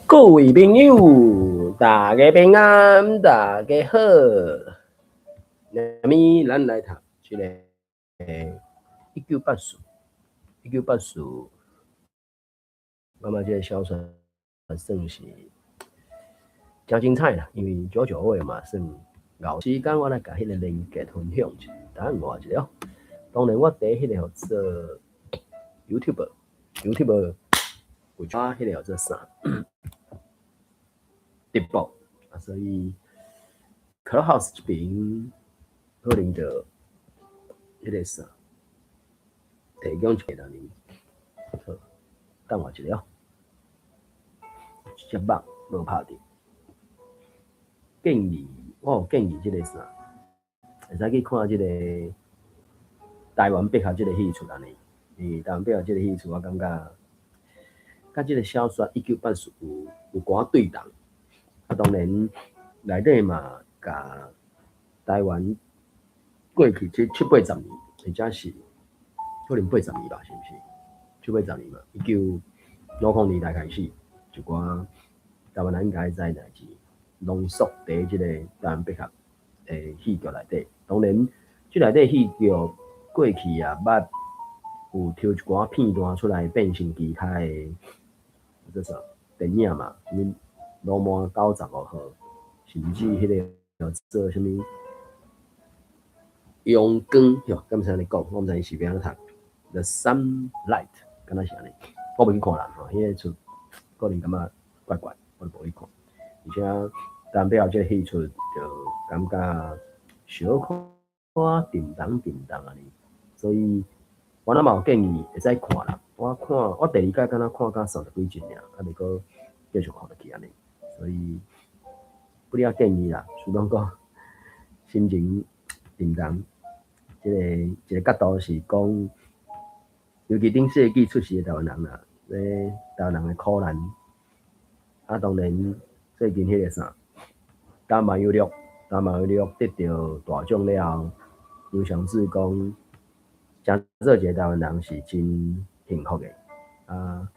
各位朋友，大家平安，大家好。那麼咱來讀這个一九八四，一九八四，感覺這个小說算是誠精彩啦，因為九九尾嘛算𠢕時間，我來共彼个連結分享一下，等我一下哦。當然，我佇彼个叫做 YouTube，YouTube 有抓彼個叫做啥？直播啊，所以 Clubhouse 這邊可能就彼个啥，提供一個人，好，等我一下哦。這隻肉無拍著，建議我有建議這个啥，會使去看這個台灣百合這个戲出按呢，台灣百合這个戲出，我感覺佮這个小說一九八四有寡對同。啊，當然內底嘛，共台灣過去這七八十年，或者是可能八十年吧，是毋是？七八十年嘛，1950年代開始，一寡台灣人應該知的代誌，濃縮佇這個台灣百合的戲劇內底。當然，這內底戲劇過去也捌有抽一寡片段出來變成其他的，這啥電影嘛，啥物？羅馬95號，甚至彼个叫做啥物陽光，喲，敢是按呢講？我毋知伊是欲按怎讀。The Sunlight，敢若是按呢？我無去看啦，吼，彼个出個人感覺怪怪，我就無去看。而且台灣百合這个戲出，就感覺小可沉重沉重按呢，所以我若嘛有建議會使看啦。我看我第二擺敢若看甲三十幾集爾，猶未閣繼續看落去按呢。所以不了建議啦，想講心情沉重，這个一个角度是講，尤其頂世紀出世的台灣人啦，咧台灣人的苦難，啊，當然最近彼个啥，陳萬有錄，陳萬有錄得著大獎了後，劉祥志講，誠做一个台灣人是真幸福的，啊，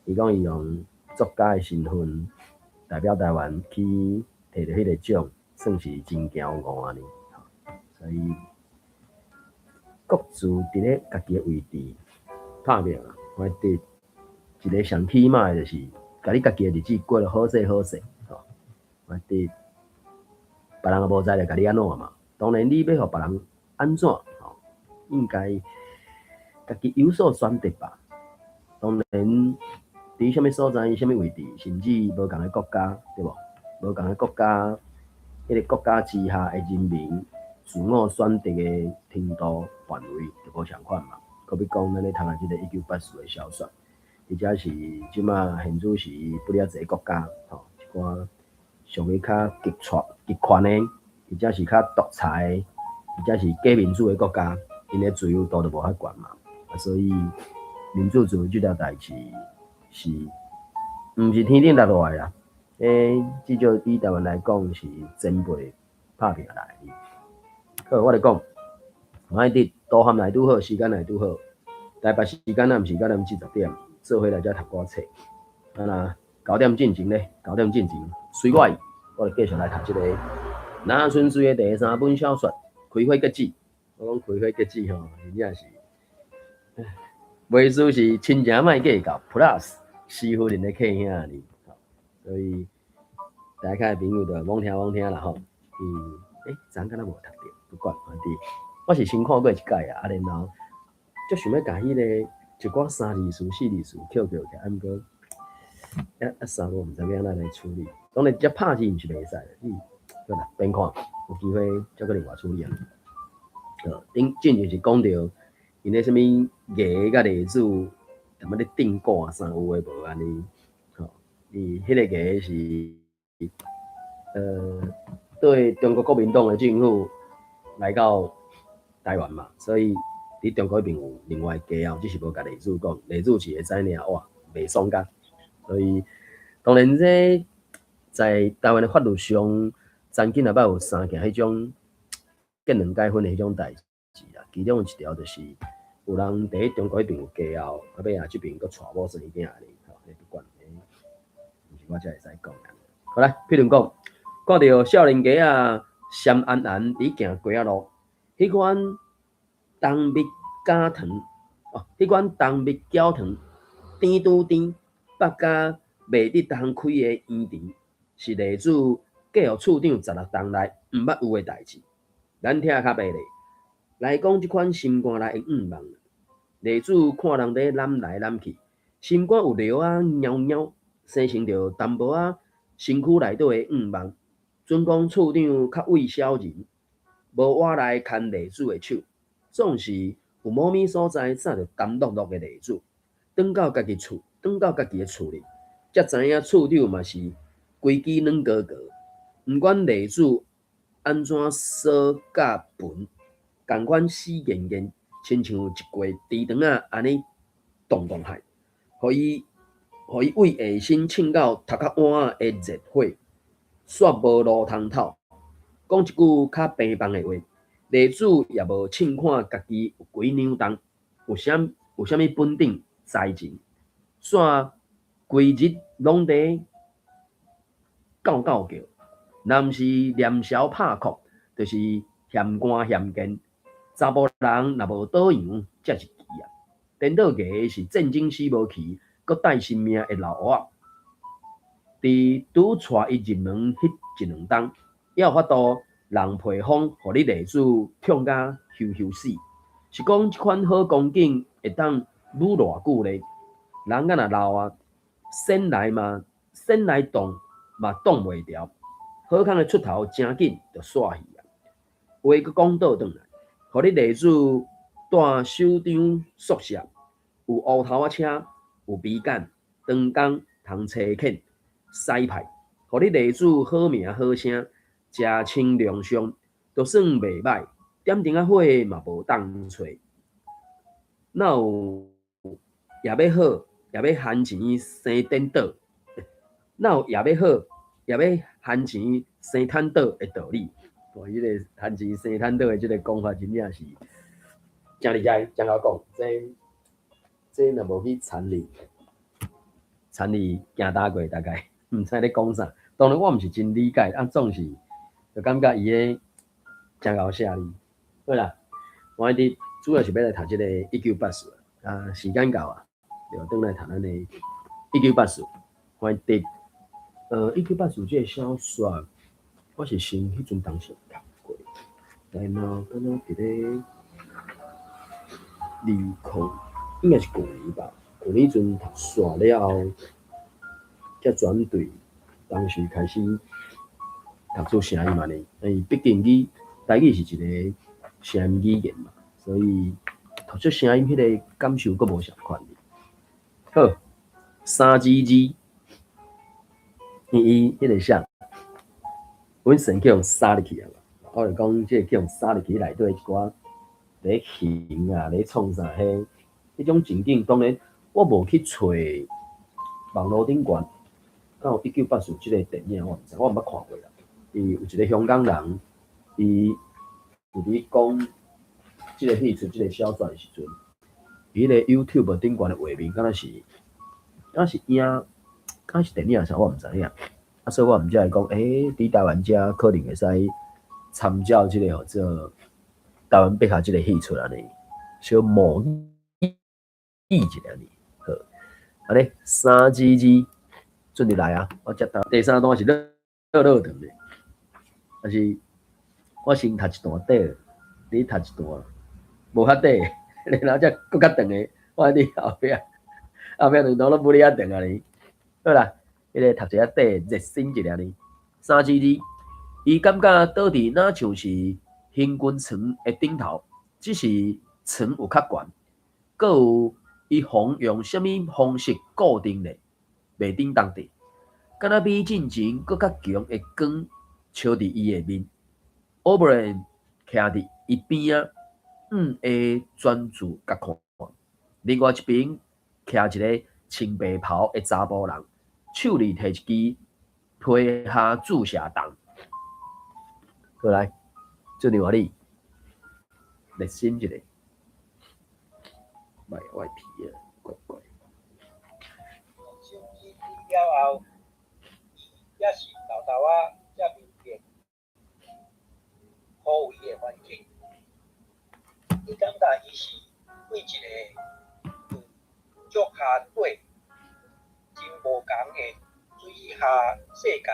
伊講伊用作家的身份代表台灣去摕著彼个獎，算是真驕傲按呢，所以各自佇咧家己的位置拍拼，我佇一个上起碼的就是，共你家己的日子過得好勢好勢，吼，我佇別人也無知會共你按怎嘛，當然你欲予別人按怎，吼，應該家己有所選擇吧。當然，佇啥物所在、啥物位置，甚至無仝的國家，對無？無仝的國家，彼个國家之下的人民自我選擇的程度範圍就無仝款嘛。好比講，咱咧讀的這个一九八四的小說，或者是這馬現主時不了濟國家，吼，一寡屬於較極權、極權的，或者是較獨裁的，或者是假民主的國家，𪜶的自由度就無遐懸嘛。啊，所以民主自由這條代誌是毋是天頂落落來啦？欸，至少以台灣來講是前輩拍拼來的。好，我來講，我愛佇導航來拄好，時間來拄好。台北時間仔毋是佮咱4十點，做伙來遮讀歌冊。啊若9點進前咧，九點進前，隨我意，我就繼續來讀這个林春水的第三本小說《開花結子》。我講開花結子吼，真正是，袂輸是親情莫計較，Plus 師夫人的客兄呢，所以大家的朋友就罔聽罔聽啦吼。嗯，欸，昨昏敢若無讀著，不管，反正我是先看過一擺啊，啊然後足想欲共彼个一寡三字詞、四字詞抾抾起來，啊毋過啊啊啥我毋知欲按怎來處理。當然，這拍字毋是袂使，你好啦，免看，有機會再閣另外處理啊。頂進前是講著𪜶咧啥物藝佮例子，踮仔咧釘鼓啥有的無按呢，吼，伊彼个藝是，對中國國民黨的政府來到台灣嘛，所以佇中國彼邊有另外家後，只是無共例子講，例子是會知爾，哇，袂爽甲，所以當然這在台灣的法律上，曾經也捌有三件彼種見兩解分的彼種代誌啦，其中有一條就是有人佇咧中國彼邊有家後，啊尾仔這邊閣娶某生囝按呢，吼，彼不管，毋是我才會使講。好來，譬如講，看著少年家仔閃絚絚佇行街仔路，彼款冬蜜加糖哦，彼款冬蜜攪糖，甜拄甜，腹甲袂得通開的圓甜，是麗子嫁予處長16冬來毋捌有的代誌。咱聽較白咧，來講這款心肝內的願望。麗子看人佇攬來攬去，心肝有尿仔貓貓，生成著淡薄仔身軀內底的願望。準講處長較畏小人，無倚來牽麗子的手，總是有某物所在紮著澹漉漉的麗子，轉到家己厝，轉到家己的厝裡，才知影處長嘛是規支軟膏膏。毋管麗子按怎鎖甲盤，仝款死嚴嚴，親像一塊豬腸仔按呢動動害，予伊為下身衝到頭殼碗仔的熱火，煞無路通透。講一句較平凡的話，麗子也無凊看家己有幾兩重，有啥物本領才情，煞規日攏佇教教叫，若毋是念潲拍哭，就是嫌寒嫌賤。查埔人若無倒洋，才是奇啊！顛倒牙是戰爭死無去，閣帶性命的老烏仔。佇拄帶伊入門彼一兩冬，猶有法度人皮風，予你麗子痛甲羞羞死。是講這款好光景會當舞偌久咧？人敢若老啊，先來嘛，先來擋嘛擋袂牢，好康的出頭誠緊就煞去啊！話閣講倒轉來，予你麗子蹛首長宿舍，有烏頭仔車，有筆桿，長工通差遣使派，予你麗子好名好聲，食穿良相，都算袂䆀。點燈仔火嘛無當揣，哪有也欲好，也欲慳錢生顛倒？哪有也欲好，也欲慳錢生趁倒的道理？哦，彼個慳錢生趁倒的這个講法，真正是誠厲害，誠𠢕講。這若無去參與，參與行搭過，大概毋知咧講啥。當然我毋是真理解，啊，總是就感覺伊咧誠𠢕寫哩。好啦，我佇主要是欲來讀這个1984啊，時間到啊，就轉來讀咱的一九八四。我佇一九八四這个小說，我是先彼陣當時讀過，然後敢若佇咧20，應該是舊年吧。舊年陣讀煞了後，才轉對當時開始讀出聲音按呢。因為畢竟語台語是一個聲音語言嘛，所以讀出聲音彼个感受閣無仝款。好，三二二，伊彼個啥？阮先去予殺入去啊嘛！我就講這個去予殺入去內底一寡咧行啊，咧創啥彼彼種情景，當然我無去揣網路頂懸，敢有一九八四這個電影，我毋知，我毋捌看過啦。伊有一個香港人，伊有佇講這個戲出這個小說的時陣，伊彼個 YouTube 頂懸的畫面，敢若是影，敢若是電影啥，我毋知影。啊，所以我毋才會講，佇台灣遮可能會使參照這個號做台灣筆下這個戲出按呢，小模擬一下按呢。好，按呢三二二準備來啊！我這段第三段是落落長的，但是我先讀一段短，你讀一段無較短，然後才閣較長的，我佇後壁後壁兩段攏無你遐長啊呢。好啦，彼个讀一下短，熱身一下呢。三二二，伊感覺倒佇若像是行軍床的頂頭，只是床有較懸，閣有伊方用啥物方式固定咧，袂振動地，敢若比進前閣較強的光照佇伊的面。奧布蘭徛佇伊邊仔，會專注共看。另外一邊徛一个穿白袍的查埔人，手裡提一支皮下注射筒。過來，這另外你熱身一下，莫我的皮啊，怪怪。了後，也是沓沓仔遮明辨枯萎的环境。伊感覺伊是對一个佇石下底真無仝的水下世界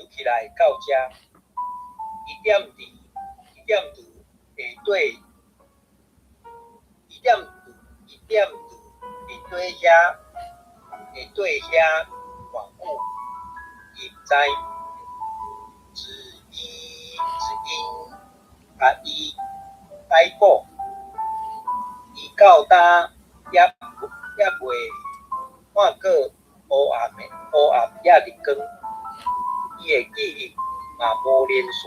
游起來到遮。伊踮佇下底，伊踮佇下底遐偌久，伊毋知，只因共伊逮捕。伊到今猶未看過烏暗抑日光，伊的記憶嘛無連線，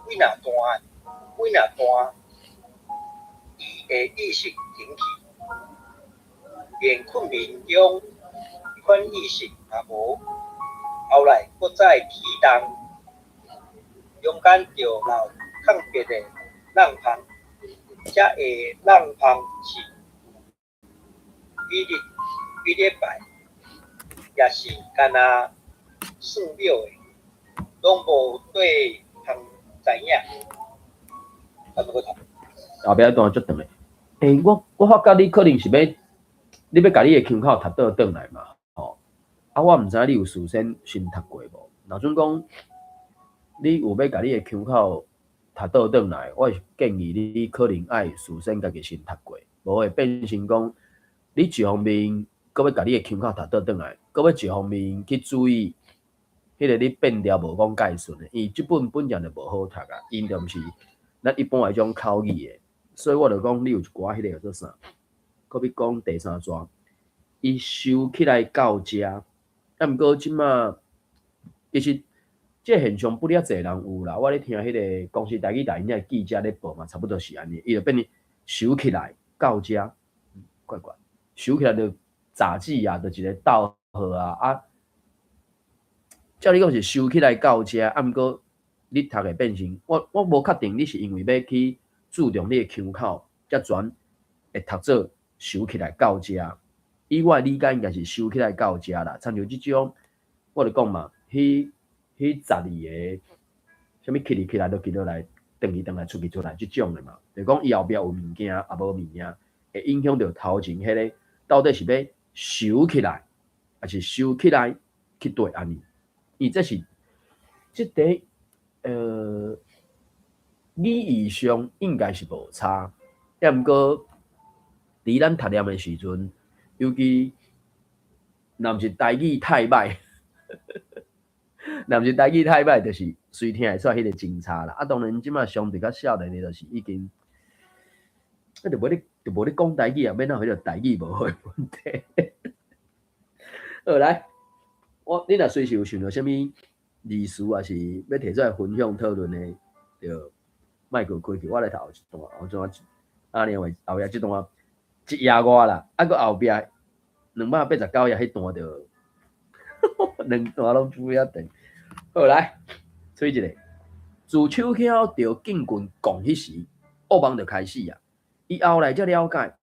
有幾若段，伊的意識停去，連睏眠中彼款意識嘛無。後來閣再啟動，中間著留空白的櫳縫，這个櫳縫是有幾禮拜，抑是干焦算秒的，攏無綴通知影。後壁段足長的。欸，我發覺你可能是欲，你欲共你的腔口讀倒轉來嘛，吼。啊，我毋知你有事先先讀過無？若準講你有欲共你的腔口讀倒轉來，我是建議你可能愛事先家己先讀過，無會變成講你一方面閣欲共你的腔口讀倒轉來，閣欲一方面去注意彼个你變調無講蓋順的，因為這本本來就無好讀啊，𪜶就毋是咱一般彼種口語的，所以我就講你有一寡彼个叫做啥，閣欲講第三段，伊收起來到遮，啊，毋過這馬其實這個現象不了濟人有啦，我咧聽彼个公視台語台𪜶遐記者咧報嘛，差不多是按呢，伊就變成收起來到遮，怪怪，收起來就雜誌啊，就一個逗號啊，啊，照理講是收起來到遮，啊，毋過你讀會變成，我無確定你是因為欲去注重你的腔口，才轉會讀做收起來到遮。以我的理解應該是收起來到遮啦，親像這種，我就講嘛，彼12个，啥物起哩起來落去落來，轉去轉來出去出來，這種的嘛，就講伊後壁有物件，也無物件，會影響著頭前彼个到底是欲收起來，抑是收起來去對按呢？伊這是這個語義上應該是無差，抑毋過佇咱讀念的時陣，尤其若毋是台語太歹，若毋是台語太歹，就是隨聽會出來彼個真差啦。啊，當然這馬相對較少年的，就是已經，啊，就無咧講台語啊，免哪有彼個台語無好的問題。好來，你若隨時有想著啥物字詞，抑是欲提出來分享討論的，就麥閣開去。我來讀後一段，後段阿娘話後壁這段一頁外啦，啊，閣後壁289頁彼段就兩段攏不遐長。好來，吹一下。自手梢著警棍摃彼時，噩夢就開始啊！伊後來才了解，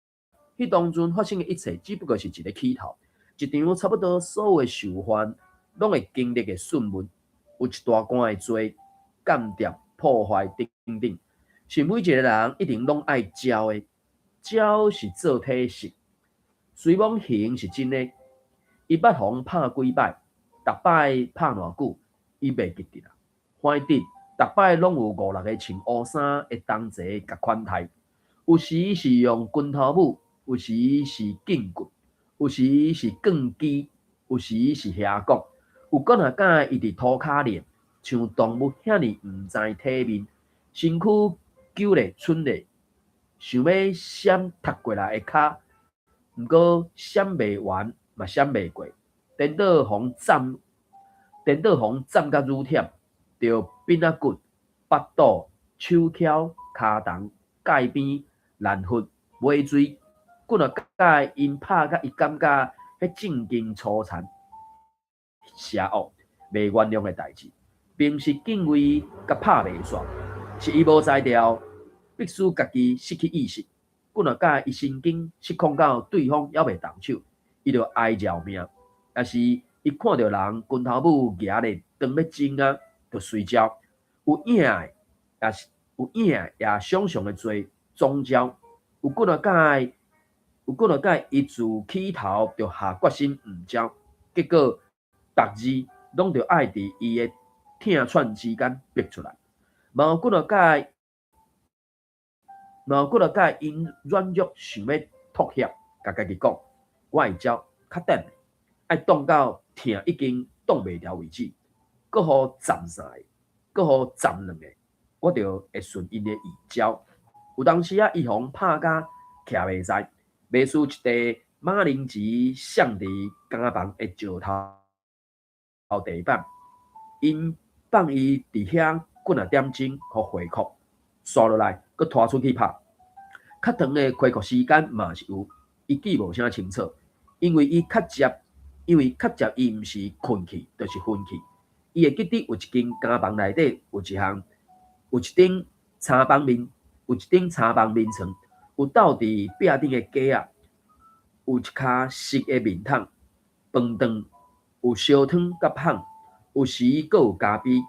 彼當陣發生的一切只不過是一个起頭，一場差不多所有的囚犯攏會經歷的訊問，有一大罐的罪、間諜、破壞等等，是每一个人一定攏愛招的。招是做體式，徐罔行是真的，伊捌予人拍幾擺，逐擺拍偌久，伊袂記得啦。反正逐擺攏有五六个穿烏衫的同齊共款待，有時是用拳頭母，有時是警棍，有時是棍枝，有時是額摃，有幾若擺伊佇塗跤練，像動物遐爾毋知體面，身軀揪咧蠢咧，想欲閃踢過來的跤，毋過閃袂完嘛閃袂過，顛倒予人斬甲愈忝，著鞭仔骨、腹肚、手梢、跤筒、蓋邊、難佛、尾椎，幾若擺𪜶拍甲伊感覺彼正經粗殘、邪惡、袂原諒的代誌，並毋是警衛共拍袂煞，是伊無才調，必須家己失去意識。幾若擺伊神經失控到對方猶袂動手，伊就哀饒命，抑是伊看著人拳頭母蜈咧當欲蒸啊，就隨招。有影的，也是有影的，也想像的濟總招。有幾若擺，有幾若擺，伊自起頭就下決心毋招，結果逐字攏著愛佇伊的疼喘之間逼出來。嘛有幾若擺，嘛有幾若擺，𪜶軟弱想欲妥協，共家己講，我會招，較等，愛擋到疼已經擋袂牢為止，閣予站三個，閣予站兩個，我就會順𪜶的意招。有當時啊，伊予人拍甲徛袂在，袂輸一塊馬鈴薯摔佇監房的石頭地板，𪜶放伊佇遐幾若點鐘，予恢復，煞落來，閣拖出去拍。較長的恢復時間嘛是有，伊記無啥清楚，因為伊較捷，因為較捷伊毋是睏去，就是昏去。伊會記得有一間監房內底有一項，有一頂柴房眠，有一頂柴房眠床，有鬥佇壁頂的架仔，有一跤濕的面桶，飯頓有燒湯佮麭，有時閣有咖啡。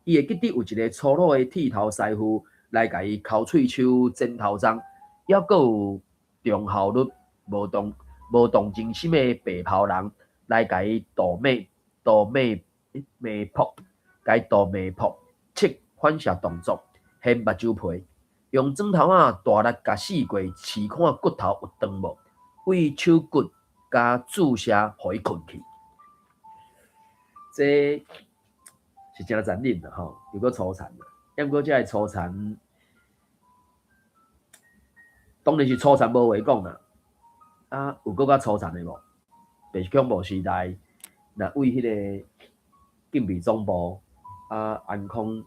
伊會記得有一个粗魯的剃頭師傅來共伊摳喙鬚、剪頭鬃，猶閣有重效率、無同情心的白袍人來共伊塗眉、塗眉、眉撲，共伊塗眉撲，測反射動作，掀目睭皮，用鑽頭仔大力共四界試看骨頭有斷無，對手骨共注射，予伊睏去。這是誠殘忍啦吼，又閣粗殘啦。毋過這个粗殘，當然是粗殘無話講啦。啊，有閣較粗殘的無？白色恐怖時代，若對彼个警備總部啊，安康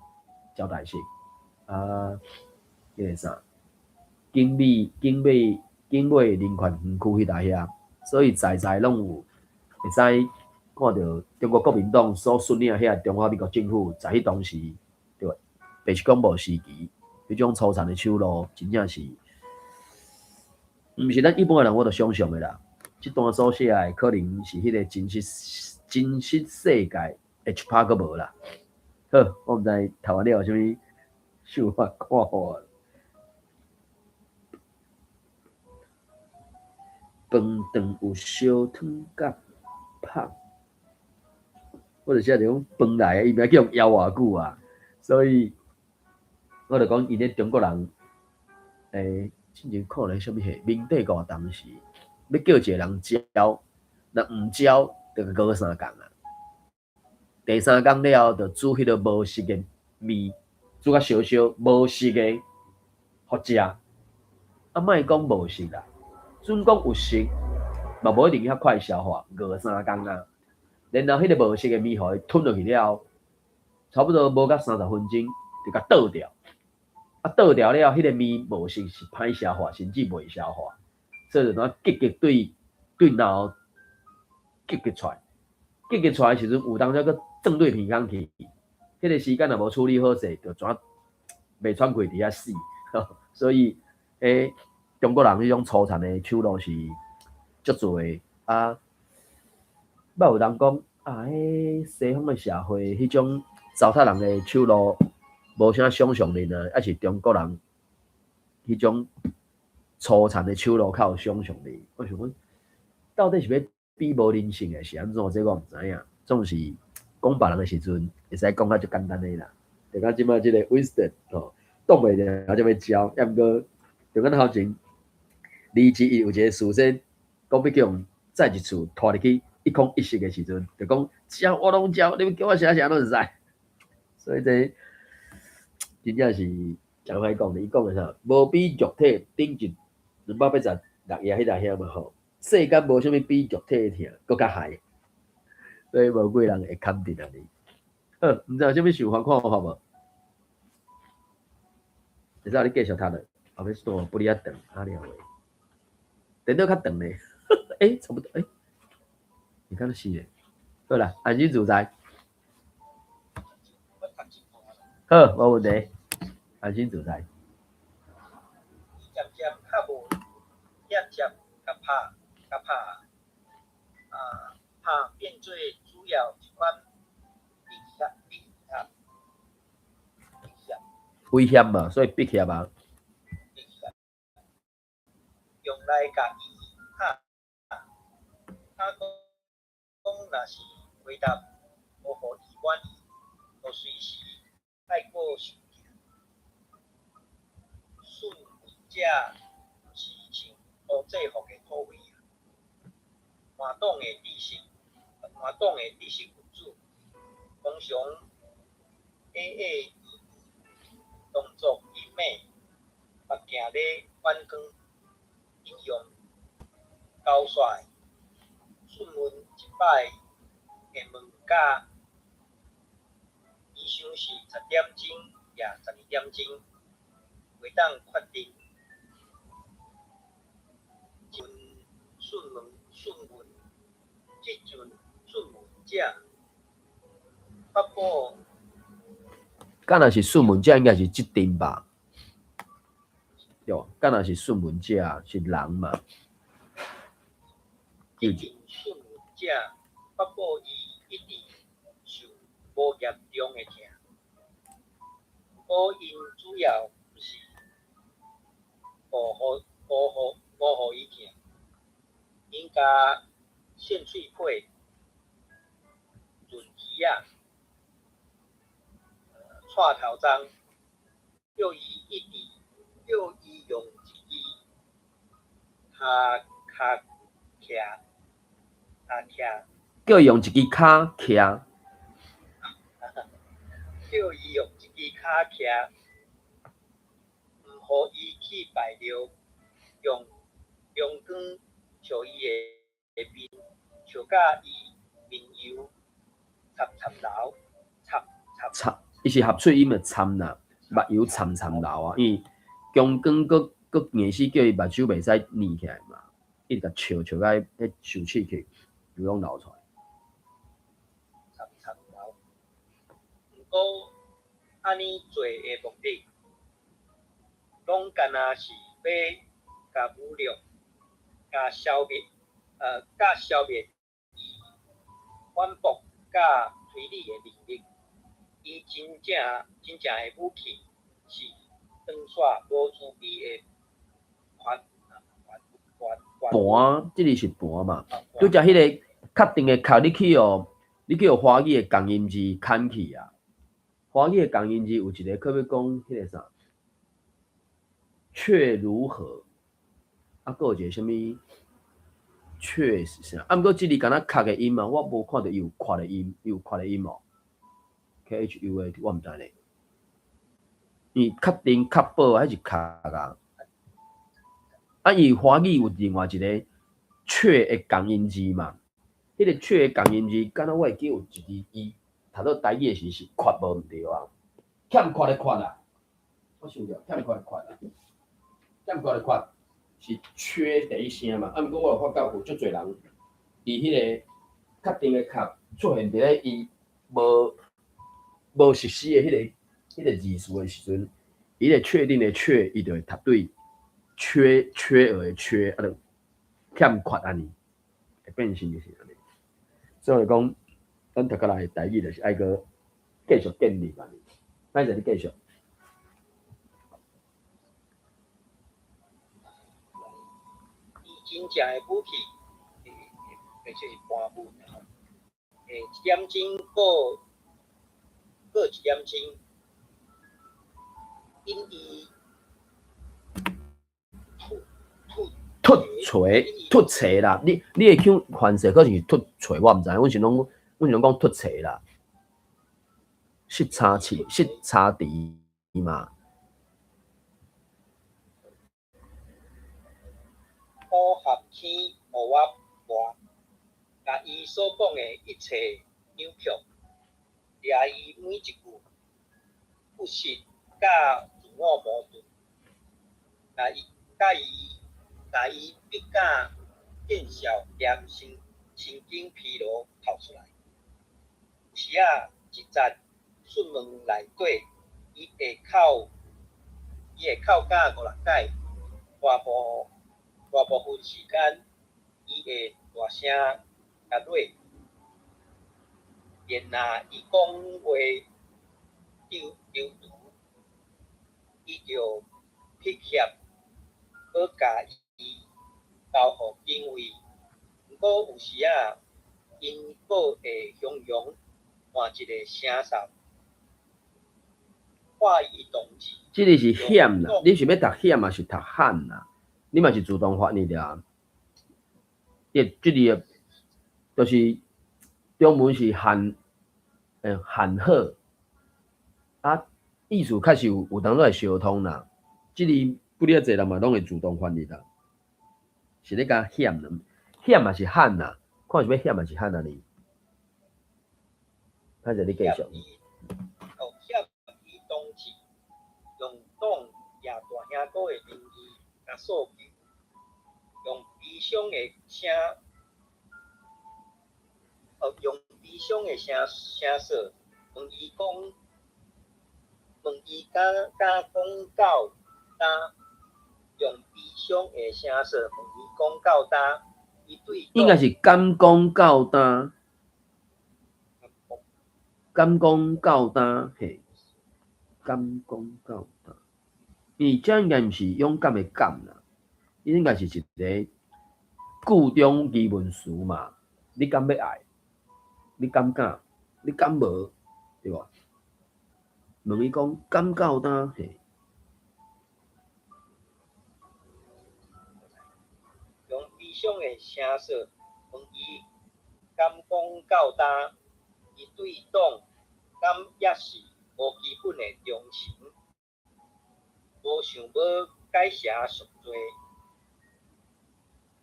招待室啊，彼个啥，警衛人權園區彼搭遐，所以在在攏有會使看著中國國民黨所率領遐中華民國政府，在彼當時，對白色恐怖時期，彼種粗殘的手路，真正是，毋是咱一般的人有法度想像的啦。這段所寫的可能是彼個真實世界的一拍閣無啦。好，我毋知讀完了有啥物想法看法。飯頓有燒湯佮麭，我就寫著講飯來的，伊名叫予枵偌久啊，所以我就講𪜶咧中國人，進前看咧啥物戲，明帝國當時欲叫一个人招，若毋招，就共熬三工啊。第三工了後，就煮彼个無色的麵，煮甲燒燒無色的，予食。啊，莫講無色啦，準講有色，嘛無一定遐快消化，熬三工啊。然後彼个無色的麵，予伊吞落去了後，差不多無甲30分鐘，就共倒掉。啊，倒掉了後，彼个麵無色是歹消化，甚至袂消化，所以就怎急急對腦急急出來，急急出來的時陣，有當時閣鑽對鼻孔去，彼个時間若無處理好勢，就怎袂喘氣佇遐死。所以，中國人彼種粗殘的手路是足濟的啊。捌有人講啊，彼西方的社會彼種糟蹋人的手路無啥想像力啊，抑是中國人彼種粗殘的手路較有想像力。我想講，到底是欲比無人性的是按怎？這我毋知影。總是講別人的時陣，會使講較足簡單的啦。就敢這擺這个 Winston 吼，擋袂牢才欲招，抑毋過就敢頭前李志毅有一个事先講欲叫予再一次拖入去一空一色的時陣，就講招我攏招，你欲叫我啥啥攏會使。所以這真正是誠歹講的，伊講的啥？無比肉體頂一286頁彼搭遐嘛吼，世間無啥物比肉體的疼閣較害，所以無幾人會堪得按呢。好，毋知有啥物想法看法無？會使你繼續讀落，後尾線不哩較長，啊了話，電腦較長咧，差不多，你敢是咧？好啦，安心自在。好，無問題，安心自在。漸漸較無遐捷共拍，共拍，啊，拍變做需要這款逼脅逼脅逼脅威脅嘛，所以逼脅啊。逼脅，用來共伊拍。他講若是回答無予伊滿意，就隨時愛閣受疼。訊問者毋是穿烏制服的土匪啊！叛黨的知識分子，通常矮矮圓圓，動作靈敏，目鏡咧反光，引用交煞。訊問一擺會問甲伊想是10點鐘抑12點鐘，袂當確定。這陣訊問，這陣訊問者發布。敢若是訊問者，應該是這陣吧？對，敢若是訊問者是人嘛？這陣訊問者發布伊一直受無嚴重的疼，毋過𪜶主要毋是無予伊疼，𪜶共搧喙皮、潤鼻仔、蔡頭鬃，叫伊用一支跤跤徛跤徛，叫伊用一支跤徛，叫伊用一支跤徛，毋予伊去排尿，用陽光照伊的面，笑甲伊面油澘澘流，澘澘澘，伊是合喙音的摻啦，目油摻摻流啊，因為強光閣閣硬死叫伊目睭袂使睨起來嘛，一直共笑笑甲彼受刺激，油攏流出來。摻摻流。毋過按呢做的目的，攏干焦是欲共侮辱、共消滅，共消滅伊反駁佮推理的能力。伊真正的武器是長煞無慈悲的盤盤盤盤盤，這裡是盤嘛？拄才彼個確定的確，你去予華語的共音字牽去啊？華語的共音字有一個可欲講彼個啥？卻如何？啊，閣有一個啥物？卻是啥？啊，毋過這裡敢若確的音啊，我無看著伊有缺的音，伊有缺的音哦。KHUA，我毋知咧。伊確定確保還是確啊？啊，伊華語有另外一個卻的共音字嘛？彼個卻的共音字，敢若我會記有一字，伊讀做台語的時是缺無毋對啊？欠缺的缺啊！我想著欠缺的缺啊，欠缺的缺是缺第一聲嘛。啊，毋過我有發覺有足濟人，伊彼個確定的確出現佇咧伊無熟悉的彼個字詞的時陣，伊個確定的確，伊就會讀對缺缺額的缺，啊，就欠缺按呢，會變成就是按呢。所以講，咱讀落來台語就是愛閣繼續建立按呢。歹勢你繼續。伊真正的武器，就是盤問吼，1點鐘過過1點鐘，因伊吐吐凸槌凸槌啦，你的腔反勢可能是凸槌，我毋知，阮是攏講凸槌啦，失差池失差池嘛。烏合天予我磨，共伊所講的一切扭曲，掠伊每一句不實佮自我矛盾，共伊逼甲見笑兼神經疲勞哭出來。有時仔一節訊問內底，伊會哭甲五六擺，大部分時間，伊會大聲共咧。然若伊講話丟丟除，伊就迫脅欲共伊交予警衛。毋過有時仔，𪜶閣會雄雄換一个聲嗽，看伊同志。這个是險啦，你是欲讀險抑是讀罕啦？你嘛是自動翻譯的啊？這個就是中文是罕，罕賀，啊，意思確實有當會相通啦。這個幾仔濟人嘛攏會自動翻譯啦。是咧共險啦，險抑是罕啦？看是欲險抑是罕啊？你，歹勢你繼續。哦，險伊同志用黨葉大兄哥的名義共訴求，用悲傷的聲，哦，用悲傷的聲聲索問伊講，問伊敢敢講到今，用悲傷的聲索問伊講到今，伊對應該是敢講到今，敢講到今，嘿，敢講到今，因為這應該毋是勇敢的敢啦，伊應該是一个句中疑問詞嘛，你敢欲愛？你敢敢？你敢無？對無？問伊講敢到今？嘿。用悲傷的聲索問伊敢講到今？伊對黨敢猶是無基本的忠誠，無想欲改邪贖罪。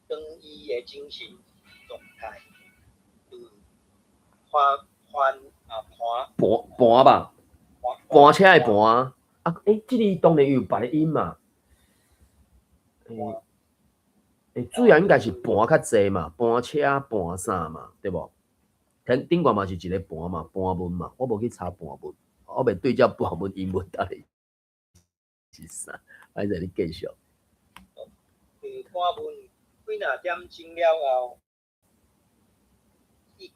當伊的精神狀態就翻翻啊盤盤盤吧，盤車的盤啊！欸，這个當然有別个音嘛。欸，主要應該是盤較濟嘛，盤車盤啥嘛，對無？頂頂懸嘛是一个盤嘛，盤問嘛，我無去查盤問，我袂對照盤問英文到底是啥，歹勢你繼續。盤問幾若點鐘了後，伊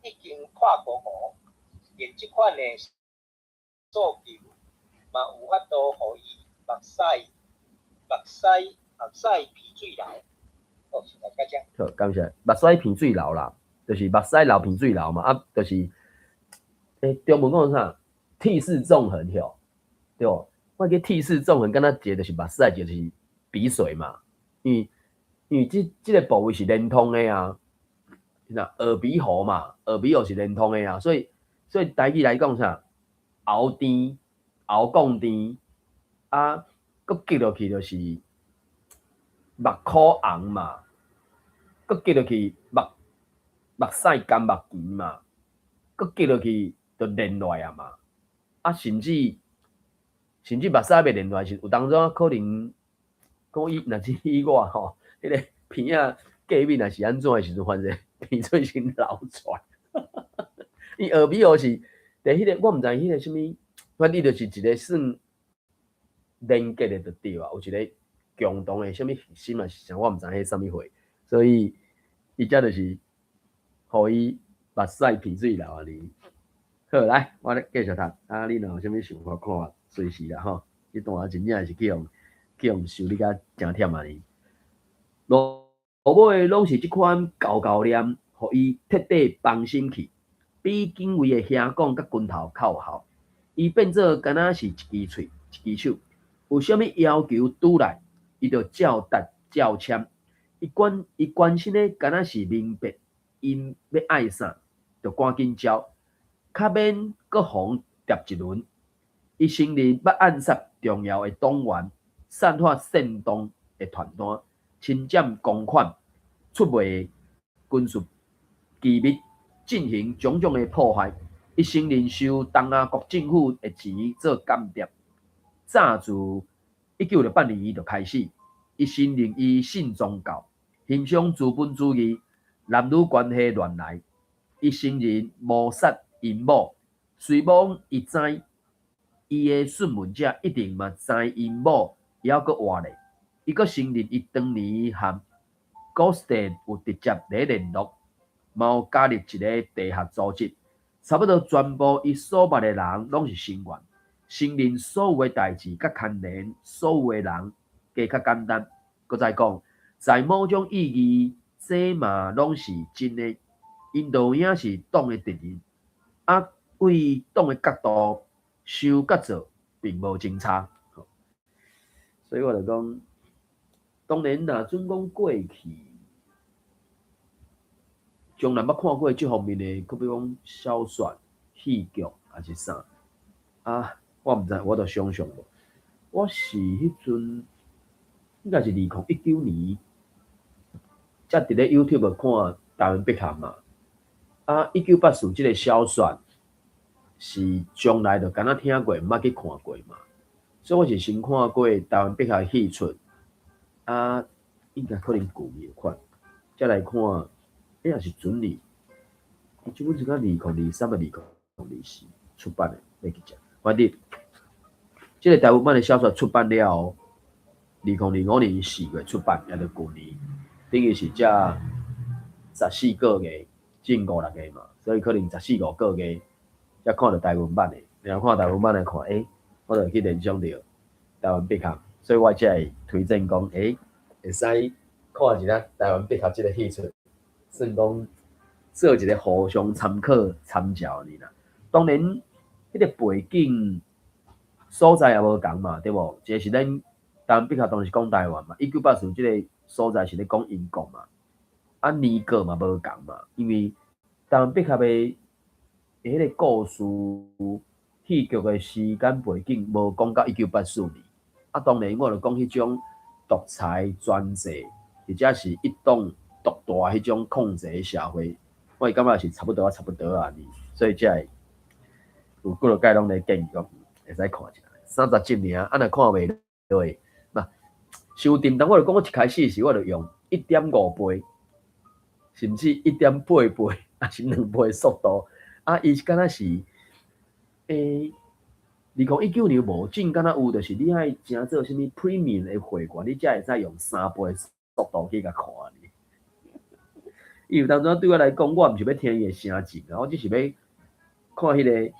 已經破糊糊，連這款的訴求嘛有法度予伊目屎目屎目屎鼻水流。好，到遮。好，感謝。目屎鼻水流啦，就是目屎流鼻水流嘛，啊，就是，欸，中文講啥？涕泗縱橫吼，對無？我記涕泗縱橫，敢若一个就是目屎，一个就是鼻水嘛。因為這個部位是連通的啊，那耳鼻喉嘛，耳鼻喉是連通的啊，所以台語來講啥？喉甜、喉講甜，啊，閣結落去就是目苦紅嘛，閣結落去目屎乾目墘嘛，閣結落去就連落來啊嘛，啊，甚至目屎未連落來時，有當陣可能講伊若是以我吼，彼个鼻仔過敏若是按怎的時陣，反正鼻水先流出來。伊耳鼻喉是佇彼个，我毋知彼个啥物，反正伊就是一个算連結的就對啊，有一个共同的啥物核心嘛是啥，我毋知彼啥物貨，所以伊遮就是予伊目屎鼻水流按呢。好，來，我咧繼續讀，啊，你若有啥物想法看法，隨時啦吼。這段真正是去予修理甲誠忝按呢。落尾攏是這款厚厚念，予伊徹底放心去，比警衛的耳講佮拳頭較有效。伊變做敢若是一支喙，一支手，有啥物要求拄來，伊就照達照簽。伊關心的敢若是明白，𪜶欲愛啥，就趕緊交，較免閣予疊一輪。伊承認捌暗殺重要的黨員，散發煽動的傳單，侵佔公款，出賣軍事機密，進行種種的破壞。伊承認收東亞國政府的錢做間諜。早自1968年就開始，伊承認伊信宗教，欣賞資本主義，男女關係亂來。伊承認謀殺𪜶某，雖罔伊知，伊的訊問者一定嘛知𪜶某猶閣活咧。伊閣承認伊當年和高斯特有直接咧聯絡，嘛有加入一个地下組織，差不多全部伊所捌的人攏是成員，承認所有的代誌，佮牽連所有的人，加較簡單。閣再講，在某種意義，這嘛攏是真的。𪜶就有影是黨的敵人，啊，對黨的角度想佮做，並無真差。所以我就講，當然若準講過去，將來捌看過這方面的，閣比如講小說、戲劇，抑是啥啊？我毋知，我就想像無。我是彼陣應該是2019年，才佇咧 YouTube 看台灣碧咸嘛。啊，一九八四這个小說是從來就敢若聽過，毋捌去看過嘛。所以我是先看過台灣碧咸戲出，啊，應該可能舊年有款，才來看，欸，抑是準年，伊這本是講2023抑2024出版的，欲記者。反正這个台灣版的小說出版了後，2025年4月出版，也就舊年，等於是才14個月。進五六月嘛，所以可能十四五個月才看著台灣版的，然後看台灣版的看，欸，我就去聯想著台灣碧咸，所以我才會推薦講，欸，會使看一下台灣碧咸這个戲出，算講做一个互相參考參照爾啦。當然，彼个背景所在也無仝嘛，對無？一个是咱台灣碧咸當時講台灣嘛，一九八四這个所在是咧講英國嘛。啊，年過嘛無仝嘛，因為台灣碧咸的彼个故事戲劇的時間背景無講到1984年。啊，當然我就講彼種獨裁專制，或者是一黨獨大彼種控制社會，我會感覺是差不多啊，差不多啊，所以才會有幾落擺攏咧建議講會使看一下，30集爾，啊若看袂落，嘛，傷沉重。我就講我一開始時我就用1.5倍。甚至1.8倍，抑是2倍速度，啊，伊是敢若是，2019年無證敢若有，就是你愛成做啥物 Premium 的會員，你才會使用3倍速度去共看爾。伊有當陣對我來講，我毋是欲聽伊的聲情啊，我只是欲看彼个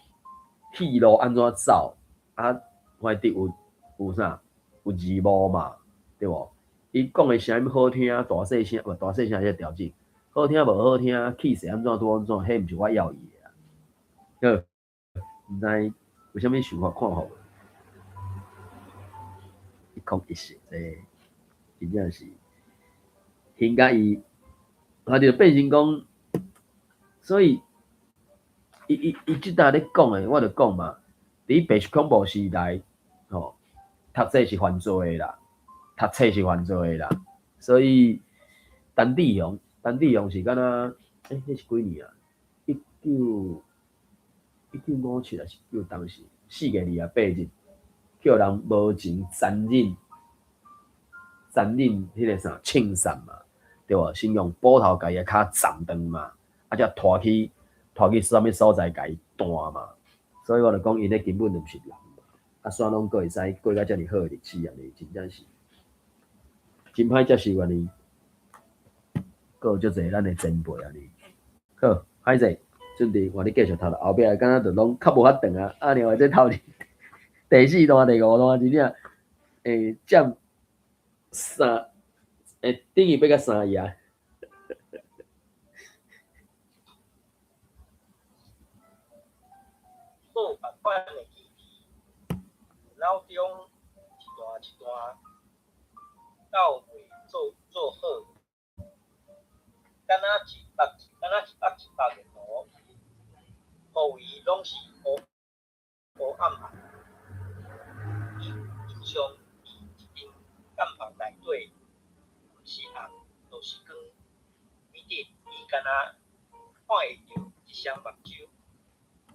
戲路按怎走，啊，反正有啥有字幕嘛，對無？伊講的聲音好聽，大細聲，無大細聲會調整。好聽無好聽，氣勢按怎拄按怎，彼毋是我要伊的啊。好，毋知有啥物想法看法無？一空一色，這真正是，興甲伊，啊就變成講，所以，伊這搭咧講的，我就講嘛，佇白色恐怖時代，吼，讀冊是犯罪的啦，讀冊是犯罪的啦，所以陳志雄。陳志雄是敢若，欸，彼是幾年啊？1957抑是九當時4月28日，予人無情殘忍、殘忍彼个啥槍殺嘛，對無？先用斧頭共伊的跤斬斷嘛，啊，才拖去啥物所在共伊斷嘛。所以我就講，𪜶彼根本就毋是人嘛。啊，煞攏閣會使過甲遮爾好的日子，按呢真正是真歹接受按呢。閣有足濟咱的前輩按呢。好，歹勢，準備換你繼續讀啦。後壁敢若就攏較無法長啊。啊，另外這頭第四段、第五段真正會佔三，會等於欲甲三頁。做別款的記憶，腦中一段一段，到未做好。敢若一幅，敢若一幅一幅的圖，周圍攏是烏烏暗暗。伊就像佇一間監房內底，毋是暗，就是光。彼日伊敢若看會著一雙目睭，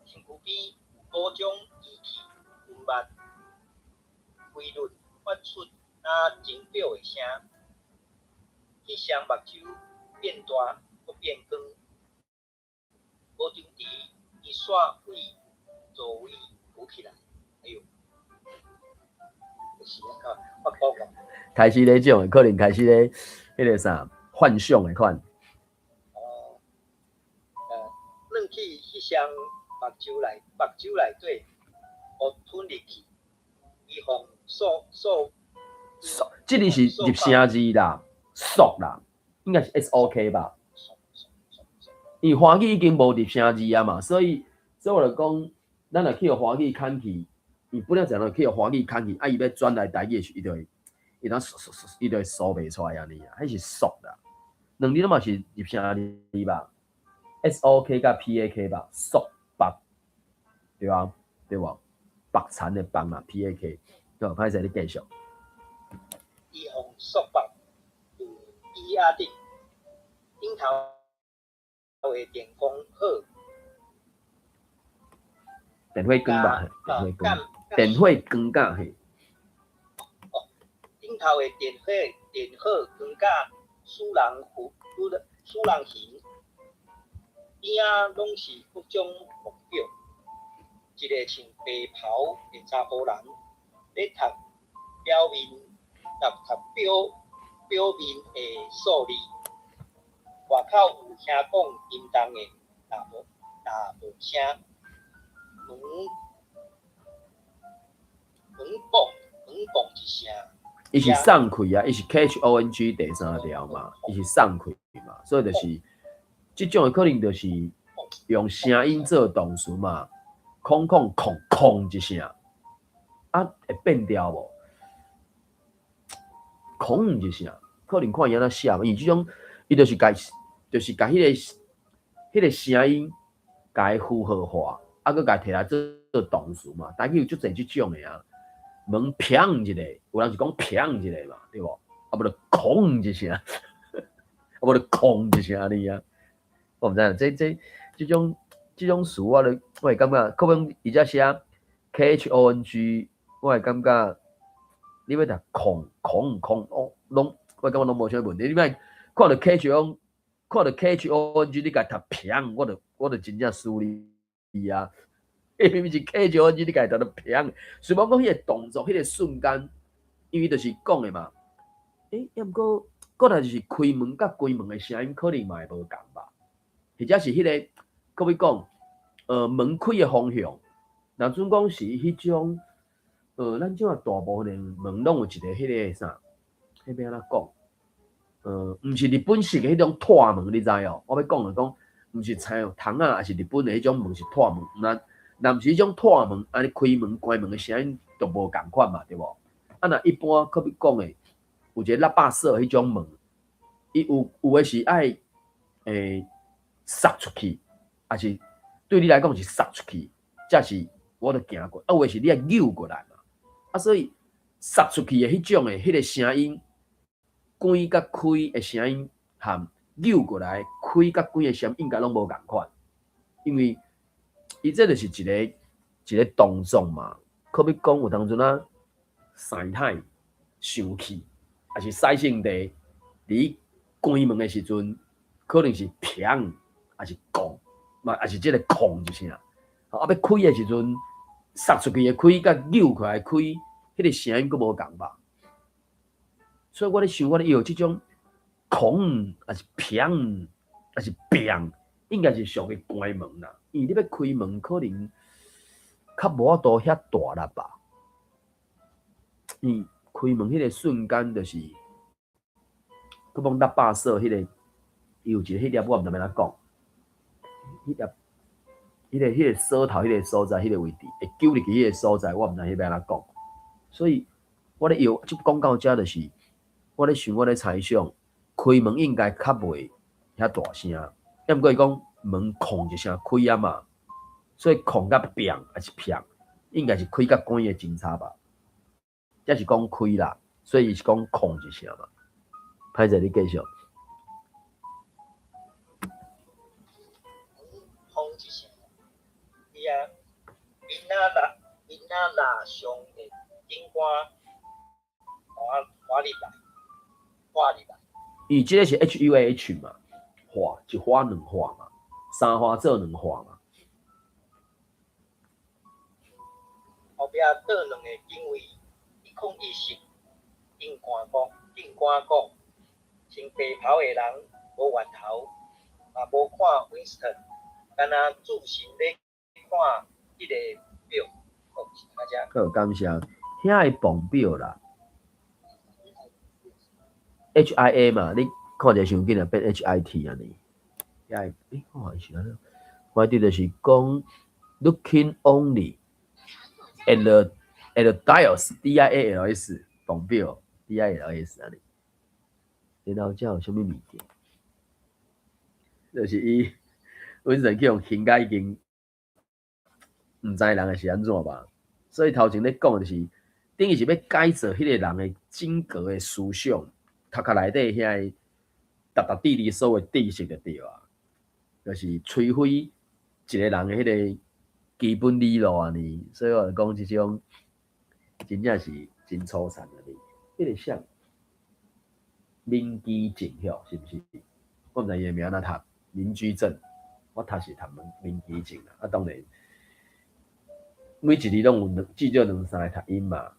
身軀邊有某種機器溫密，規律發出若鐘錶的聲。彼雙目睭變大，閣變光。無張遲，伊煞對座位浮起來。哎喲，是啊，我講過。開始咧這種，可能開始咧彼个啥幻想的款。哦。雙目睭內底予吞入去，伊予索索索，這裡是入聲字啦，索啦，應該是 SOK 吧？因為華語已經無入聲字啊嘛，所以我就講，咱若去予華語牽去，伊本來就去予華語牽去，啊，伊欲轉來台語的時，伊就會，伊當索索索，伊就會索袂出來按呢啊，彼是索啦。兩字攏嘛是入聲字吧？SOK 佮 PAK 吧，束縛，對啊，對無？縛田的縛嘛，PAK，對，歹勢你繼續。伊予束縛佇椅仔頂，頂頭的電光火。電火光吧，電火光，電火光甲嘿。哦，頂頭的電火光甲使人糊，使人魚，邊仔攏是各種目標。一个穿白袍的查埔人，咧讀表面，讀讀表表面的數字。外口有聽講沉重的踏步聲，門門嘣門嘣一聲。伊是送開啊，伊是 KHONG 第三條嘛，伊是送開嘛，所以就是這種的可能就是用聲音做動詞嘛，空空空空一聲，啊會變調無？空一聲，可能看伊按怎寫嘛，因為這種伊就是共就是共彼個聲音共伊符號化，啊閣共提來做動詞嘛，台語有足濟這種的啊。門砰一下，有人是講砰一下嘛，對無？啊無就空一聲，啊無就空一聲按呢啊。我毋知影，這種詞我咧，我會感覺可能伊遮寫 KHONG，我會感覺你欲讀空空空哦，攏我感覺攏無啥問題。你莫看著 KHON，看著 KHONG，你共讀砰，我就真正輸你啊！明明是 KHONG，你共讀著砰，雖罔講彼個動作，彼個瞬間，因為就是講的嘛。欸，抑毋過過來就是開門佮關門的聲音，可能嘛會無仝吧？或者是彼個，閣欲講，門開的方向，若準講是彼種，咱這馬大部分的門攏有一個彼個啥，彼欲按怎講？毋是日本式的彼種拖門，你知哦？我欲講就講，毋是像窗仔，抑是日本的彼種門是拖門，若毋是彼種拖門，按呢開門關門的聲音就無仝款嘛，對無？啊，若一般閣欲講的，有一個喇叭鎖彼種門，伊有的是愛捒出去，抑是對你來講是捒出去，才是我著行過，啊，有的是你愛扭過來嘛，啊，所以捒出去的彼種的彼個聲音，關佮開的聲音和扭過來開佮關的聲音應該攏無仝款，因為伊這就是一個一個動作嘛，可比講有當陣啊，生太生氣，抑是洗聖地，佇關門的時陣，可能是砰，抑是咣，嘛抑是這個空一聲，啊，欲開的時陣，捒出去的開佮扭過來開，彼個聲音閣無仝吧？所以我咧想，我咧搖這種空，抑是砰，抑是砰，應該是屬於關門啦。因為你欲開門，可能較無法度遐大力吧。開門彼個瞬間就是，閣講喇叭鎖彼個，伊有一個彼粒我毋知欲按怎講，彼粒，彼個鎖頭彼個所在，彼個位置會揪入去彼個所在，我毋知彼欲按怎講。所以我咧搖，這講到遮就是，我咧想，我咧猜想，開門應該較袂遐大聲，抑毋過伊講門空一聲開啊嘛，所以空佮砰抑是砰，應該是開佮關的真差吧。這是講開啦，所以伊是講空一聲嘛。歹勢，你繼續。空一聲，伊啊，囡仔蠟像的頂杆拖入來，拖入來。伊這個是 HUAH 嘛，畫一畫兩畫嘛，三畫做兩畫嘛。後壁倒兩個警衛。101室，警官講，穿白袍的人無回頭，嘛無看 Winston，佮敢若注神咧看彼个表，好，大家。好，感謝。遐个磅表啦，HIA 嘛，你看者傷緊啊，變 HIT 按呢。遐個，欸，我是按怎？我佇就是講，looking only at the dials D I A L S 磅表 D I L S 按呢。然後這有啥物物件？就是伊本身去予刑甲已經毋知人會是按怎吧？所以頭前咧講就是，等於是欲改造彼個人的整個的思想，頭殼內底遐個沓沓滴滴所有知識就對啊，就是摧毀一個人的彼個基本理路按呢。所以我就講這種真正是真粗殘按呢。彼個啥民居症吼，是毋是？我毋知伊的名按怎讀，民居症，我讀是讀民居症啦。啊，當然每一字攏有兩至少兩三個讀音嘛。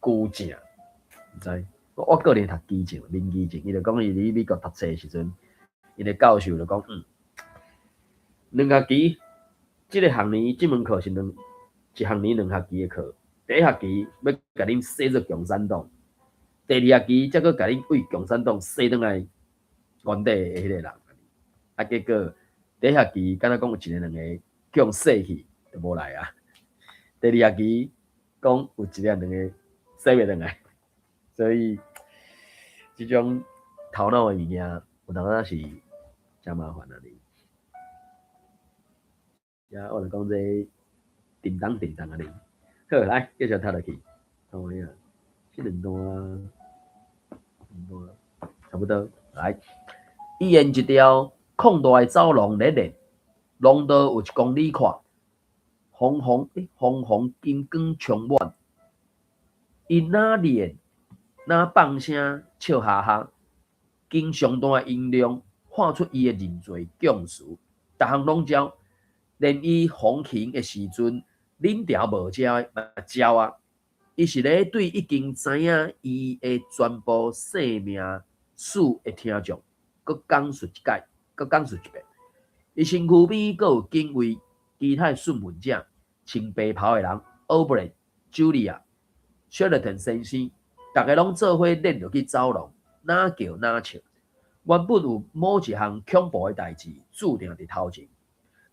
居正，毋知，我個人讀居正，民居症。伊就講伊佇美國讀冊的時陣，𪜶的教授就講，兩學期，這個學年這門課是兩一學年兩學期的課，第一學期欲共恁洗做共產黨，第二學期才閣共恁為共產黨洗轉來原底的彼個人。啊，結果第一學期敢若講有一個兩個去予洗去，就無來啊。第二學期講有一個兩個洗袂轉來，所以這種頭腦的物件，有當時是誠麻煩按呢。啊，我就講這叮當叮當按呢。好，來繼續讀落去。好呀，這兩段，兩段差不多。來，伊沿一條曠大的走廊咧練，廊道有一公里闊，紅紅欸，紅紅金光充滿。伊若練，若放聲笑哈哈，經上大的音量喊出伊的認罪供詞，逐項攏招。連伊服刑的時陣，領條無食的嘛招啊！伊是咧對已經知影伊的全部生命史的聽眾，閣講述一擺，閣講述一遍。伊身軀邊閣有警衛，其他的訊問者，穿白袍的人，奧布雷、茱莉亞、雪勒頓先生，逐家攏做伙練落去走廊，若叫若笑。原本有某一項恐怖的代誌注定佇頭前，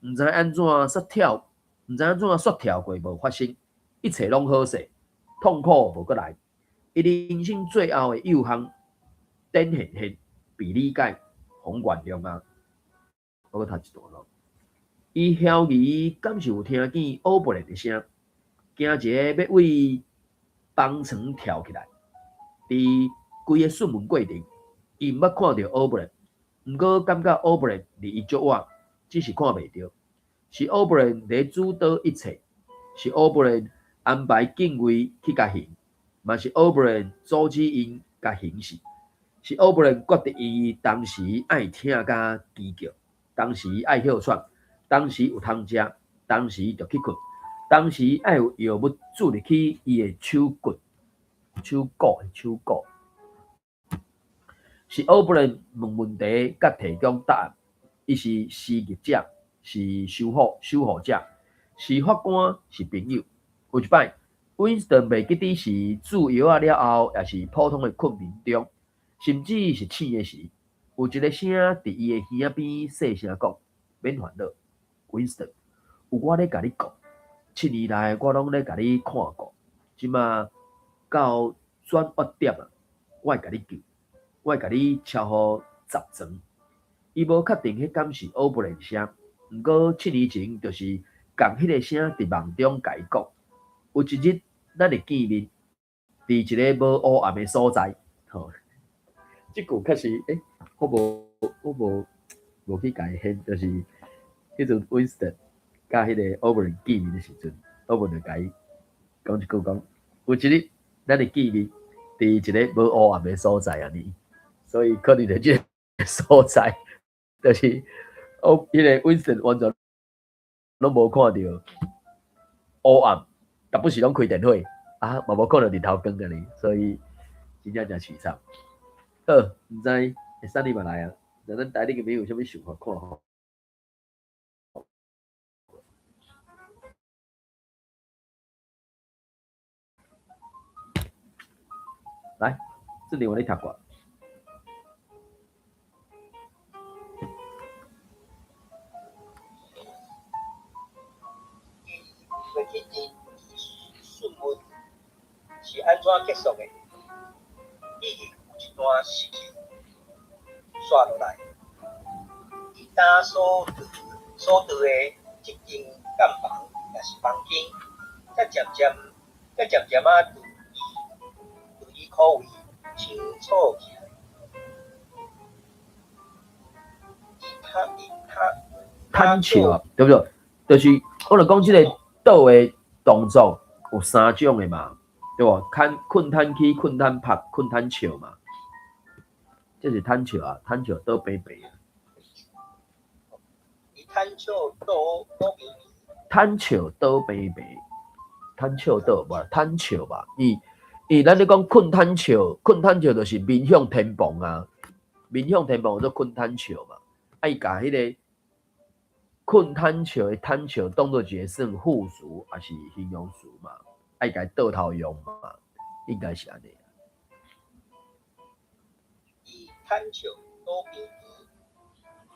毋知按怎煞跳，毋知按怎煞跳過無發生，一切攏好勢，痛苦無閣來。伊人生最後的幼項展現現被理解，予原諒啊！我閣讀一段咯。伊懷疑敢是有聽見奧布雷的聲，驚一个欲為房床跳起來。佇規个訊問過程，伊毋捌看著奧布雷，毋過感覺奧布雷離伊足遠，只是看袂著。是奧布雷佇主導一切，是奧布雷安排警衛去共刑，嘛是奧布雷阻止𪜶共刑死。是奧布雷決定伊當時愛疼甲啼叫，當時愛歇喘，當時有通食，當時著去睏，當時愛有藥物注入去伊的手骨、手骨、手骨。是奧布雷問問題佮提供答案，伊是施虐者，是守護者，是法官，是朋友。有一擺，溫斯頓袂記得是注藥仔了後，抑是普通的睏眠中，甚至是醒的時，有一个聲佇伊的耳仔邊細聲講：免煩惱，溫斯頓，有我咧共你顧。7年來，我攏咧共你看顧。這馬到轉彎點啊，我會共你救，我會共你超予10層。伊無確定彼敢是奧布雷聲，毋過7年前就是仝彼个聲佇夢中共伊講，有一日咱會見面，佇一个無烏暗的所在。吼，這句確實，欸，我無去共伊現，就是彼陣溫斯頓佮彼个奧布雷見面的時陣，奧布雷就共伊講一句講，有一日咱會見面，佇一个無烏暗的所在按呢，所以可能就這个所在，就是哦，彼个溫斯頓完全攏無看著烏暗，逐擺是攏開電火，啊，嘛無看著日頭光按呢，所以真正誠凄慘。好，毋知會使你嘛來啊？咱台頂個朋友有啥物想法看法？來，這裡我咧讀過。伊袂記得訊問是按怎結束的，已經有一段時期煞落來，伊今所住的這間監房抑是房間，才漸漸才漸漸仔對伊口味清楚起來。伊坦伊坦坦笑啊，對不對？就是我就講這个倒的動作有三種的嘛，對無？睏攤起、睏攤拍、睏攤笑嘛。這是坦笑啊，坦笑倒白白。伊坦笑倒倒白白。坦笑倒白白，坦笑倒無坦笑吧？伊咱咧講睏攤笑，睏攤笑就是面向天棚啊，面向天棚叫做睏攤笑嘛。啊，伊共彼个睏攤笑的攤笑當做一个算副詞，抑是形容詞嘛？啊，伊共倒頭用嘛，應該是按呢。伊坦笑倒邊邊，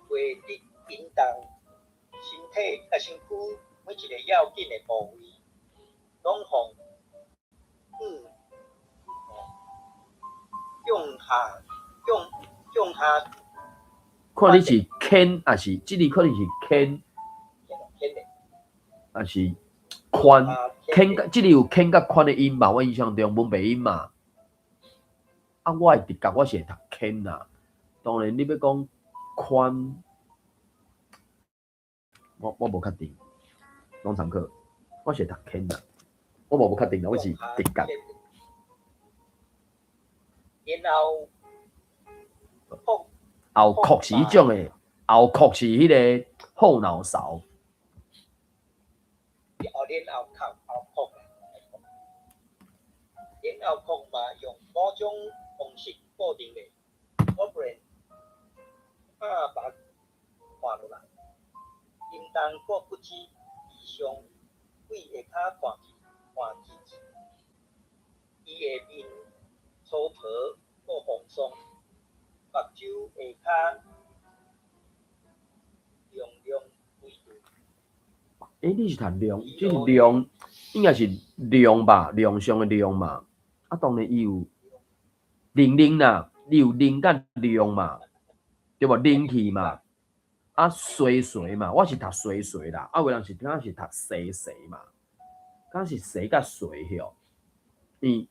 袂得引動身體佮身軀每一个要緊的部位，攏予向下向向下。看你是牽抑是，這裡可能是牽，抑是寬，牽佮這裡有牽佮寬的音吧？我印象中文白音嘛。啊，我的直覺我是會讀牽啦。當然你欲講寬，我無確定。攏參考，我是會讀牽啦。我無確定啦，我是直覺。然後，後殼是彼種的，後殼是彼个後腦勺。哦，然後殼後殼，然後殼嘛用某種方式固定的，我不然阿目看落來，叮當閣不知異常，對下跤看去看去，伊的面粗皮閣風霜，目睭下跤亮亮微潤。欸，你是讀量，這是量，應該是量吧？量上的量嘛。啊，當然伊有零零啦，伊有零佮量嘛，對無？靈氣嘛，啊，衰衰嘛，我是讀衰衰啦，啊，有人是敢是讀西西嘛，敢是西佮衰吼。伊，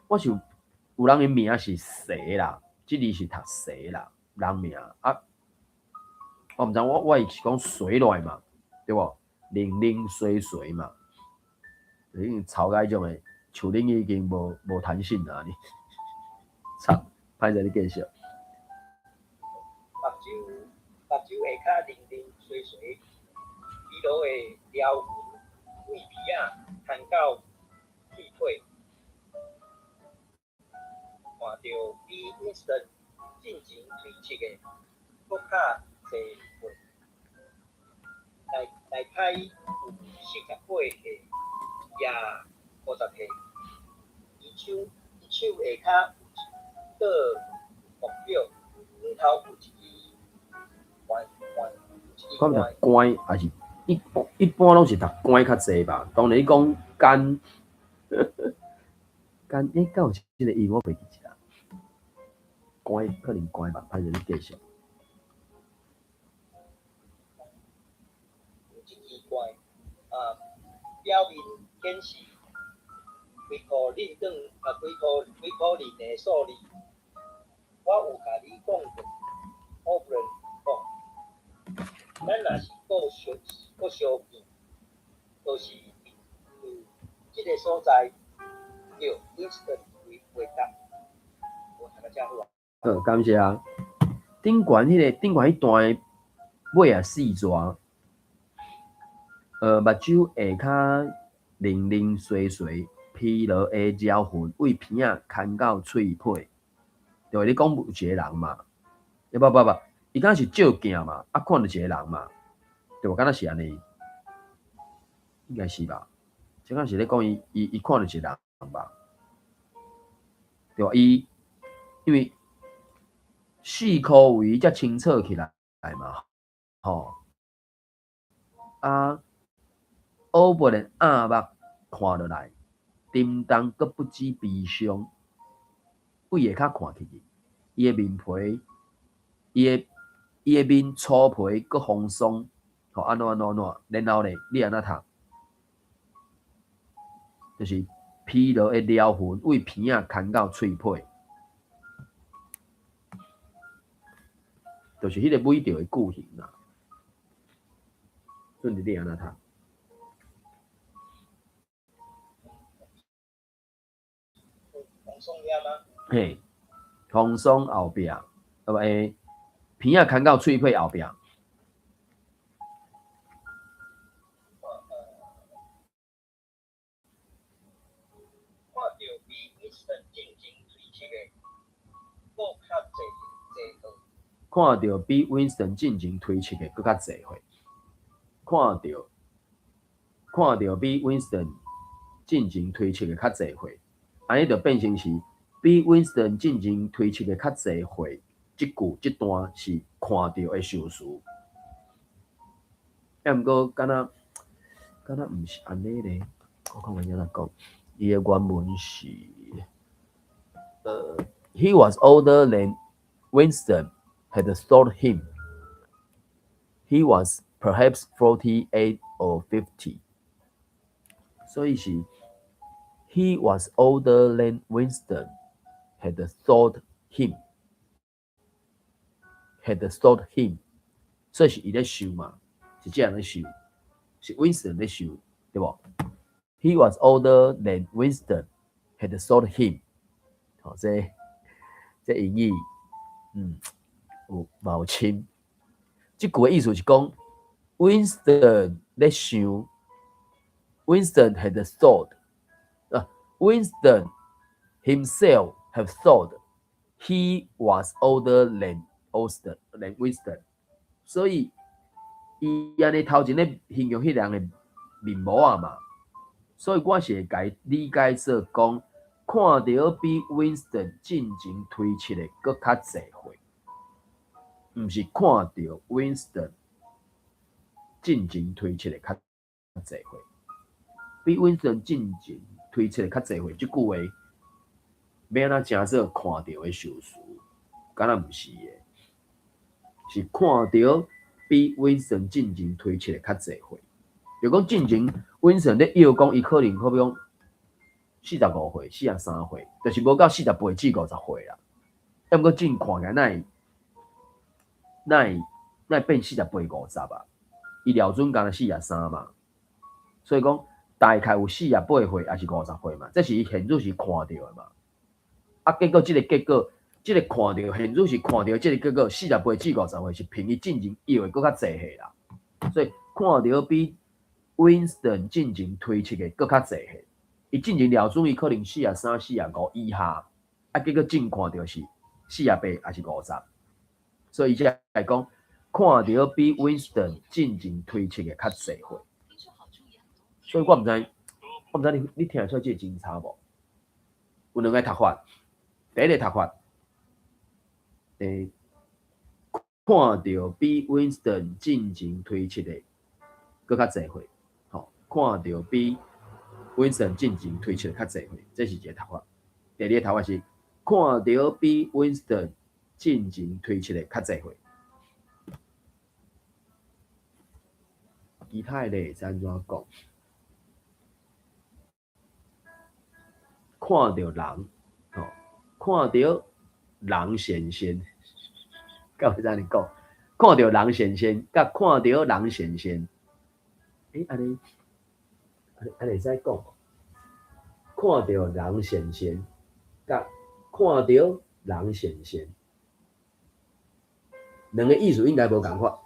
我是有人的名是西啦，這字是讀西啦，人名啊，我毋知我是講水落來嘛，對無？零零碎碎嘛，已經吵到彼種的，樹頂已經無彈性啦，你，慘，歹勢你繼續。目睭下跤零零碎碎，疲勞的療痕對鼻仔牽到氣體，看著比 Winston 進前推測的閣較濟歲，大概有48歲，抑50歲。伊手下跤有一倒木表，頂頭有一支彎彎。看讀關抑是一般攏是讀關較濟吧？當然你講干干，欸，敢有這个音我袂記得。關可能關吧，歹勢你繼續。有一支關啊，表面顯示幾箍認轉啊，幾箍認的數字。我有共你講過，我不能講。咱若是閣相見，就是佇這个所在，對，Winston 回答。我讀到遮好啊。好，感謝啊。頂懸彼个頂懸彼段尾仔四逝，目睭下跤零零碎碎，疲勞的療痕對鼻仔牽到喙皮。對，你講有一个人嘛？欸，無無無，伊敢是照鏡嘛？啊，看著一个人嘛？對無？敢若是按呢？應該是吧？這敢是咧講伊看著一个人吧？對對吧？伊因為四箍圍才清楚起來嘛，吼啊，烏白的鴨目看落來，沉重閣不知悲傷，為下跤看起去，伊的面皮，伊的面粗皮閣風霜，吼按怎按怎按怎，然後咧，你按怎讀？就是疲勞的療痕為鼻仔牽到喙皮，就是彼個尾著的句型啦。順治你按怎讀？風霜了嗎？嘿，風霜後壁，啊無欸，鼻仔牽到喙皮後壁。看著比 Winston 進前推測的閣較濟濟歲。看著比 Winston 進前推測的閣較濟歲。看著比 Winston 進前推測的較濟歲，按呢就變成是比 Winston 進前推測的較濟歲。這句這段是看著的修辭。抑毋過敢若敢若毋是按呢咧，我看看按怎講。伊的原文是，He was older than Winston had thought him. He was perhaps 48 or 50. 所以是 He was older than Winston had thought him. Had thought him. 所以是伊咧想嘛，是這人咧想，是 Winston 咧想，對無？He was older than Winston had thought him。吼，這英語，有嘛有深。這句的意思是講，Winston 咧想，Winston had thought，啊，Winston himself have thought he was older than Austin than Winston。所以伊按呢頭前咧形容彼人的面模仔嘛。所以我是會共伊理解做講，看著比 Winston 進前推測的閣較濟歲，毋是看著 Winston 進前推測的較濟歲。比 Winston 進前推測的較濟歲，這句話欲按怎成做看著的修辭？敢若毋是的，是看著比 Winston 進前推測的較濟歲。就講進前 Winston 咧臆講，伊可能好比講45歲、43歲，就是無到48至50歲啦。抑毋過真看起來，哪會哪會哪會變四十八、五十啊？伊廖準敢若四十三嘛，所以講大概有四十八歲，抑是五十歲嘛？這是伊現主時看著的嘛。啊，結果這個結果，這個看著現主時看著這個結果，48至50歲是憑伊進前臆的閣較濟歲啦。所以看著比 Winston 進前推測的閣較濟歲，伊進前廖準伊可能43、45以下，啊，結果真看著是四十八抑是五十，所以伊才會講看著比 Winston 進前推測的較濟歲。所以我毋知，我毋知你聽會出這個真差無？有兩个讀法，第一个讀法，看著比 Winston 進前推測的閣較濟歲。看著比 Winston 進前推測較濟歲，這是一个讀法。第二个讀法是看著比 Winston 進前推測的較濟歲。其他的咧會使按怎講？看著人，吼，看著人顯現，敢會使按呢講？看著人顯現，佮看著人顯現，欸，按呢？按呢會使講，看著人顯現，佮看著人顯現，兩个意思應該無仝款，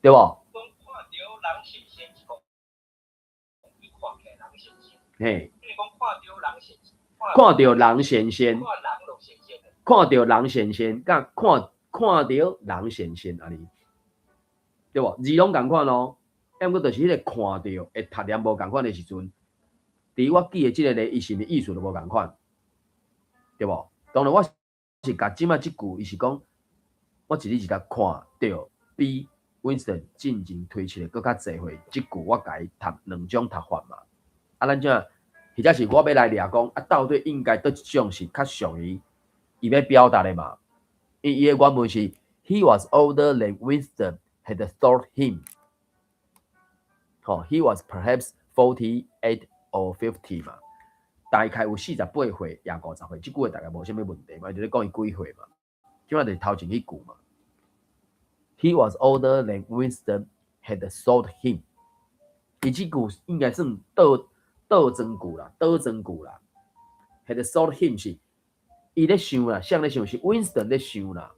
對無？嘿，看著人顯現，看著人顯現，佮看著人顯現，按呢。對無？字攏仝款咯，抑毋過就是彼個看著會讀念無仝款的時陣，佇我記的這個例，伊是毋是意思都無仝款？對無？當然我是共這擺這句，伊是講我一字一字看著比 Winston 進前推測的閣較濟歲，這句我共伊讀兩種讀法嘛。啊，咱這或者是我欲來掠講，啊，到底應該佗一種是較屬於伊欲表達的嘛？伊伊的原文是 He was older than Winston had thought him。吼，He was perhaps 48 or 50 嘛，大概有48歲，抑50歲，這句話大概無啥物問題嘛，就是講伊幾歲嘛。這擺就是頭前彼句嘛。He was older than Winston had thought him。伊這句應該算倒倒裝句啦，倒裝句啦。Had thought him 是伊咧想啦，誰咧想是 Winston 咧想啦。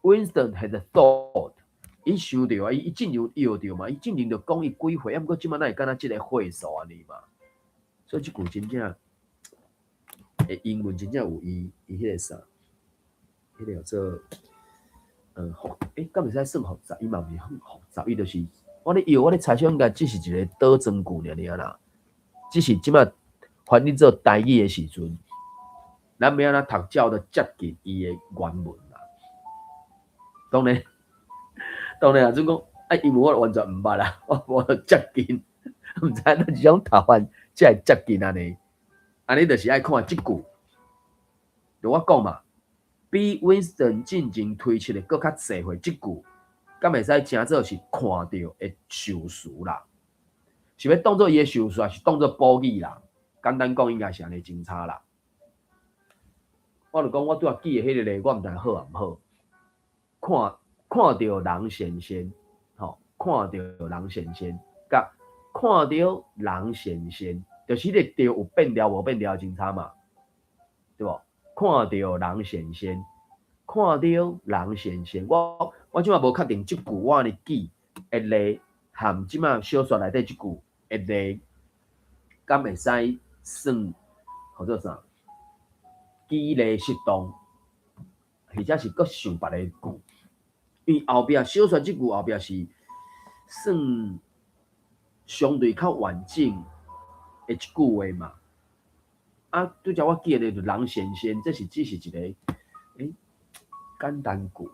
Winston had thought，伊想著啊，伊伊進前臆著嘛，伊進前就講伊幾歲，啊，毋過這擺哪會敢若這個歲數按呢嘛？所以這句真正，欸，英文真正有伊伊彼個啥，彼個叫做，複，欸，敢會使算複雜？伊嘛毋是很複雜，伊就是我咧臆，我咧猜想應該只是一個倒裝句爾爾啦，只是這擺翻譯做台語的時陣，咱欲按怎讀照著接近伊的原文啦。當然，當然啊，陣講啊，英文我完全毋捌啦，我無接近，毋知佗一種讀法才會接近按呢。按呢就是愛看這句，就我講嘛，比 Winston 進前推測的閣較濟歲，這句敢會使成做是看著的修辭啦？是欲當做伊的修辭，還是當做補語啦？簡單講，應該是按呢真差啦。我就講，我拄仔記的彼個例，我毋知好抑毋好。看看著人先生，吼，看著人先生，佮看著人先生，就是彼個著有變調無變調真差嘛，對無？看著人先生，看著人先生，我我這擺無確定這句我按呢記的例，含這擺小說內底這句的例，敢會使算號做啥？舉例適當，或者是閣想別个句，因為後壁小說這句後壁是算相對較完整的一句話嘛。啊，拄才我記的就人先生，這是只是一個簡單句。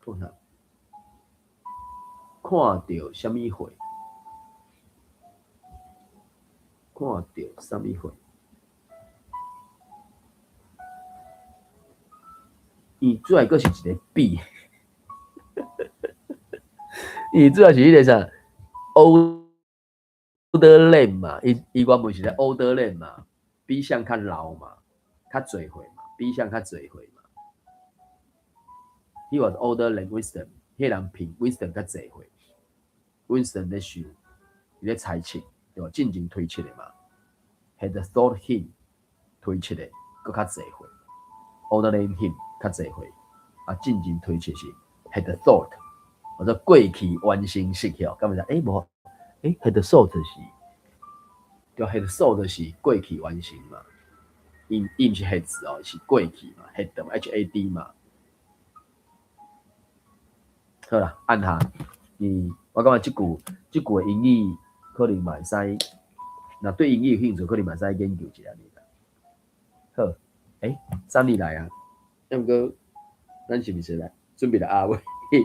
看啥？看著啥物貨？看著啥物貨？伊主要閣是一個比，伊主要是彼個啥？Older than 嘛，伊伊原文是咧 older than 嘛，比誰較老嘛，較濟歲嘛，比誰較濟歲嘛。He was older than Winston，彼個人比 Winston 較濟歲。Winston 咧想，伊咧猜測，對無？進前推測的嘛。Had thought him 推測的，閣較濟歲。Older than him 較濟歲，啊，進前推測是 had thought，或者過去完成式吼，敢會使？欸，無，欸，had thought 是，對，had thought 是過去完成嘛？伊伊毋是 had 哦，是過去嘛？had H A D 嘛？好啦，按下，嗯，我感覺這句這句的英語可能嘛會使，若對英語有興趣，可能嘛會使研究一下。好，欸，三你來啊，啊毋過，咱是毋是來準備來壓尾？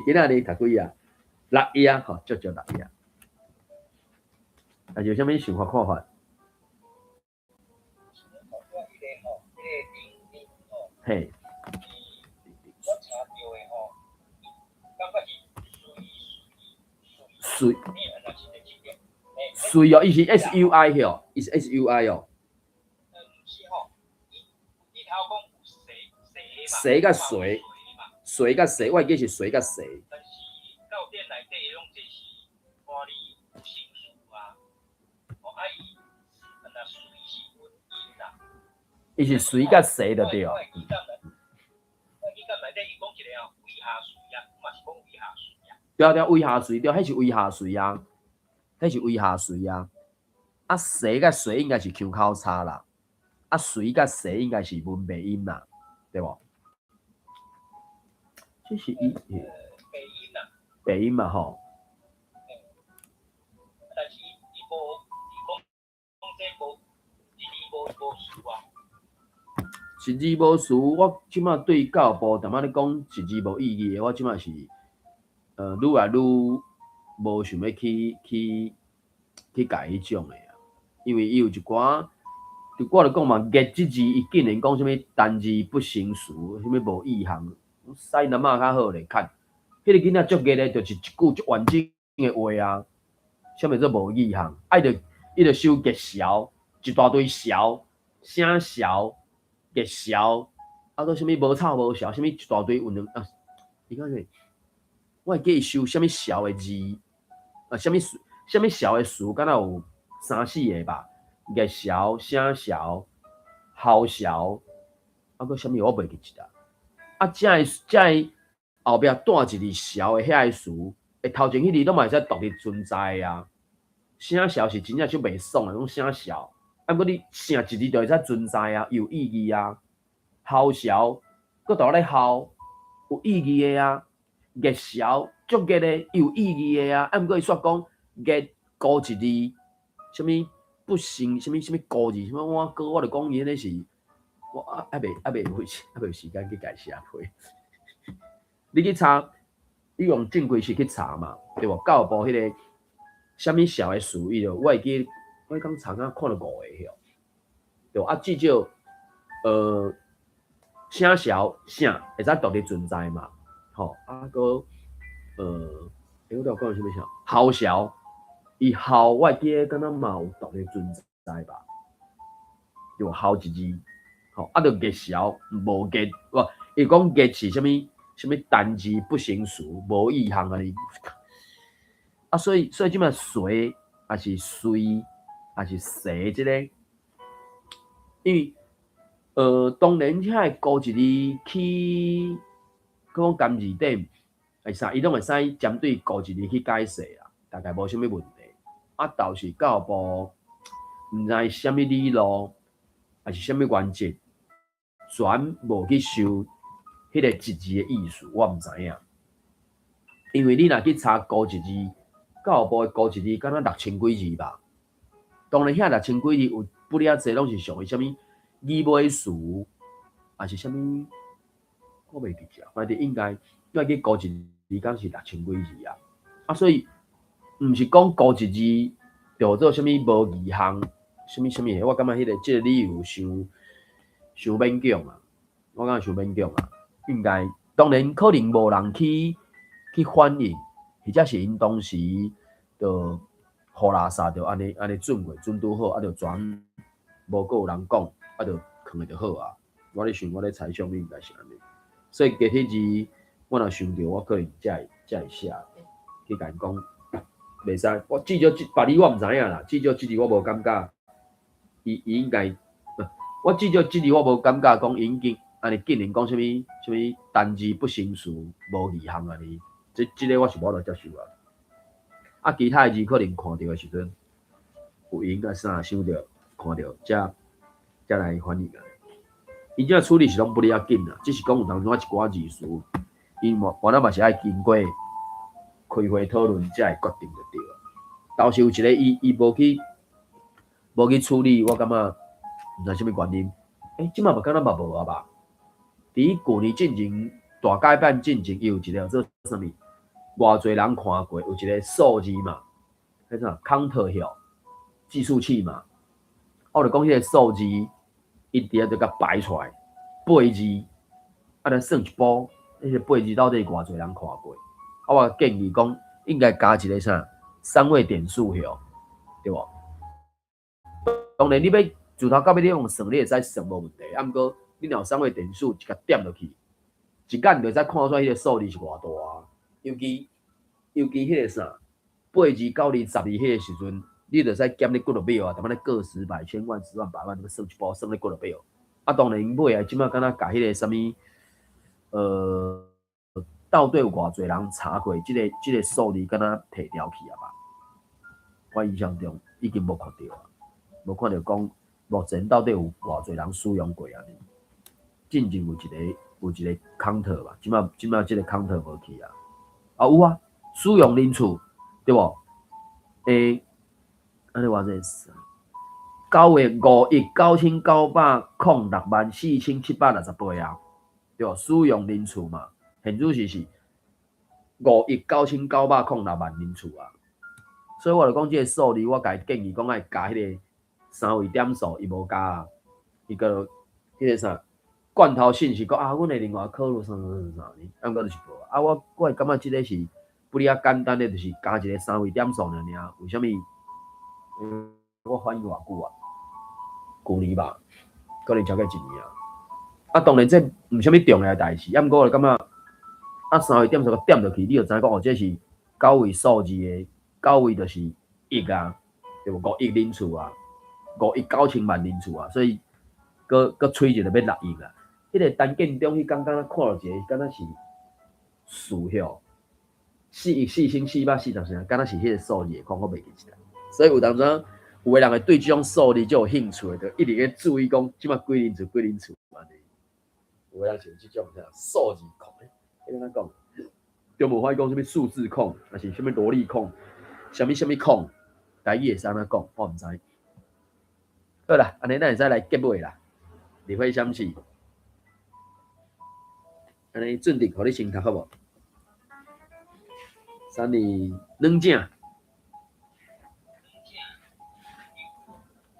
今仔日讀幾頁？六頁吼，足足六頁。啊，有啥物想法看法？嘿。我查著的吼，感覺是隨隨隨哦，伊是 S U I 吼，伊是 S U I 哦。毋是吼，伊伊頭講有蛇蛇佮隨，隨佮蛇，我會記是隨佮蛇。但是教典內底攏這是換字有聲詞啊，哦啊伊若隨是文音啦。伊是隨佮蛇就對。我會記得我記得內底伊講一個哦，為下隨啊，嘛是講為下隨啊。對啊對啊，為下隨對，彼是為下隨啊，彼是為下隨啊。啊，蛇佮隨應該是腔口差啦，啊，隨佮蛇應該是文白音啦，對無？這是伊白音啦，白音嘛吼。但是伊無無詞啊。一字無詞，我這馬對教育部淡仔咧講一字無意義的，我這馬是愈來愈無想欲去改彼種的啊，因為伊有一寡，我就講嘛，月這字伊竟然講啥物單字不成詞，啥物無意涵，使阿嬤較好咧看。彼個囡仔足月的，就是一句足完整的話啊，啥物做無意涵？啊，伊就收月潲，一大堆潲，聲潲，月潲，啊，閣啥物無臭無潲，啥物一大堆有兩啊？伊講啥物？我會記伊收啥物潲的字，啊，啥物潲的詞，敢若有三四個吧？月潲、聲潲、鱟潲，啊，閣啥物我袂記得啊。啊，這个後壁帶一字潲的遐個詞，欸，頭前彼字攏嘛會使獨立存在啊。聲潲是真正足袂爽的，講聲潲，啊，毋過你聲一字就會使存在啊，有意義啊。鱟潲，閣佇咧鱟，有意義的啊。月潲足月的，有意義的啊。啊，毋過伊煞講月孤一字，啥物不成，啥物啥物孤字，啥物碗糕，我就講伊彼個是，我啊猶未有時間去共伊寫批。你去查，你用正規式去查嘛，對無？教育部彼個啥物潲的詞，伊就我會記，我剛查敢看著五個許，對無？啊，至少，聲潲聲會使獨立存在嘛，吼，啊，閣，欸，我拄仔講啥物啥？鱟潲，伊鱟我會記得敢若嘛有獨立存在吧？對無？鱟一字，吼，啊，就月潲無月，無，伊講月是啥物？啥物單字不成詞，無意涵按呢。啊，所以這馬隨，抑是隨，抑是踅這個，因為當然遐個孤一字去，講含字典，會使，伊攏會使針對孤一字去解釋啦，大概無啥物問題。啊，倒是教育部毋知啥物理路，抑是啥物原則，全無去收彼個一字的意思，我毋知影。因為你若去查孤一字，教育部的孤一字，敢若六千幾字吧？當然，遐六千幾字有不了濟，攏是屬於啥物語尾詞，抑是啥物？我袂記得，反正應該因為去孤一字，敢是六千幾字啊。啊，所以毋是講孤一字叫做啥物無義項，啥物啥物的，我感覺這個理由傷傷勉強啊。我感覺傷勉強啊。應該當然可能無人去反映，或者是𪜶當時就予垃圾就按呢按呢準過準拄好，啊就全無閣有人講，啊就囥咧就好啊。我咧想，我咧猜想應該是按呢。所以簡體字，我若想著，我可能才會寫去共𪜶講，袂使。我至少這別字我毋知影啦，至少這字我無感覺，伊應該，我至少這字我無感覺講已經按呢竟然講啥物啥物單字不成詞，無義項按呢，這個我是無法度接受啊。啊，其他的字可能看著的時陣，有閒啊啥想著看著，才來反應啊。伊這處理是攏不哩仔緊啦，只是講有當陣一寡字詞，𪜶嘛原來嘛是愛經過開會討論才會決定就對啊。倒是有一個伊無去處理，我感覺毋知啥物原因。欸，這馬嘛敢若嘛無啊吧？佇舊年進前大改版進前，伊有一個叫做啥物？偌濟人看過，有一個數字嘛，彼啥 counter 曉計數器嘛。我就講彼個數字，伊佇遐就共擺出來，八字，啊，來算一步，彼個八字到底偌濟人看過？啊，我建議講應該加一個啥三位點數曉，對無？當然你欲自頭到尾你用算，你會使算無問題。啊，毋過你若有三位點數，一共點落去，一眼就會使看出來彼個數字是偌大啊。尤其彼個啥，八字、九字、十字彼個時陣，你就使減咧幾落秒啊，踮咧個十百千萬十萬百萬，算一步算咧幾落秒。啊，當然尾啊，這馬敢若共彼個啥物，到底有偌濟人查過這個數字，敢若提掉去啊吧？我印象中已經無看著啊，無看著講目前到底有偌濟人使用過按呢。進前有一個 counter 吧，這馬這個 counter 無去啊。啊有啊，使用人次對無？欸，按呢偌濟？ 9月5億99064768啊，對無？使用人次嘛，現主時是5億9906萬人次啊。所以我就講這个數字，我共伊建議講愛加彼個三位點數，伊無加啊，伊閣彼个啥罐頭信息講啊，阮會另外考慮啥啥啥啥，啊，毋過就是無。啊，我會感覺這个是不哩較簡單的，就是加一個三位點數爾爾。為啥物？我反應偌久啊？舊年吧，可能超過一年啊。啊，當然這毋啥物重要的代誌，啊，毋過我就感覺啊，三位點數閣點落去，你就知影講哦，這是九位數字的，九位就是億啊，對無？5億人次啊，5億9千萬人次啊，所以閣閣吹一個欲6億啊。彼個陳建中彼工敢若看著一个，敢若是數學，4億4440，敢若是彼个數字的款，我袂記得。所以有當陣有的人會對這種數字足有興趣的，就一直咧注意講，這擺幾人次幾人次按呢。有的人是有這種啥數字控的，彼個按怎講？中文話講啥物數字控，抑是啥物蘿莉控，啥物啥物控，台語會使按怎講？我毋知。好啦，按呢咱會使來結尾啦。你會相信？按呢準備，予你先讀好無？三二兩正。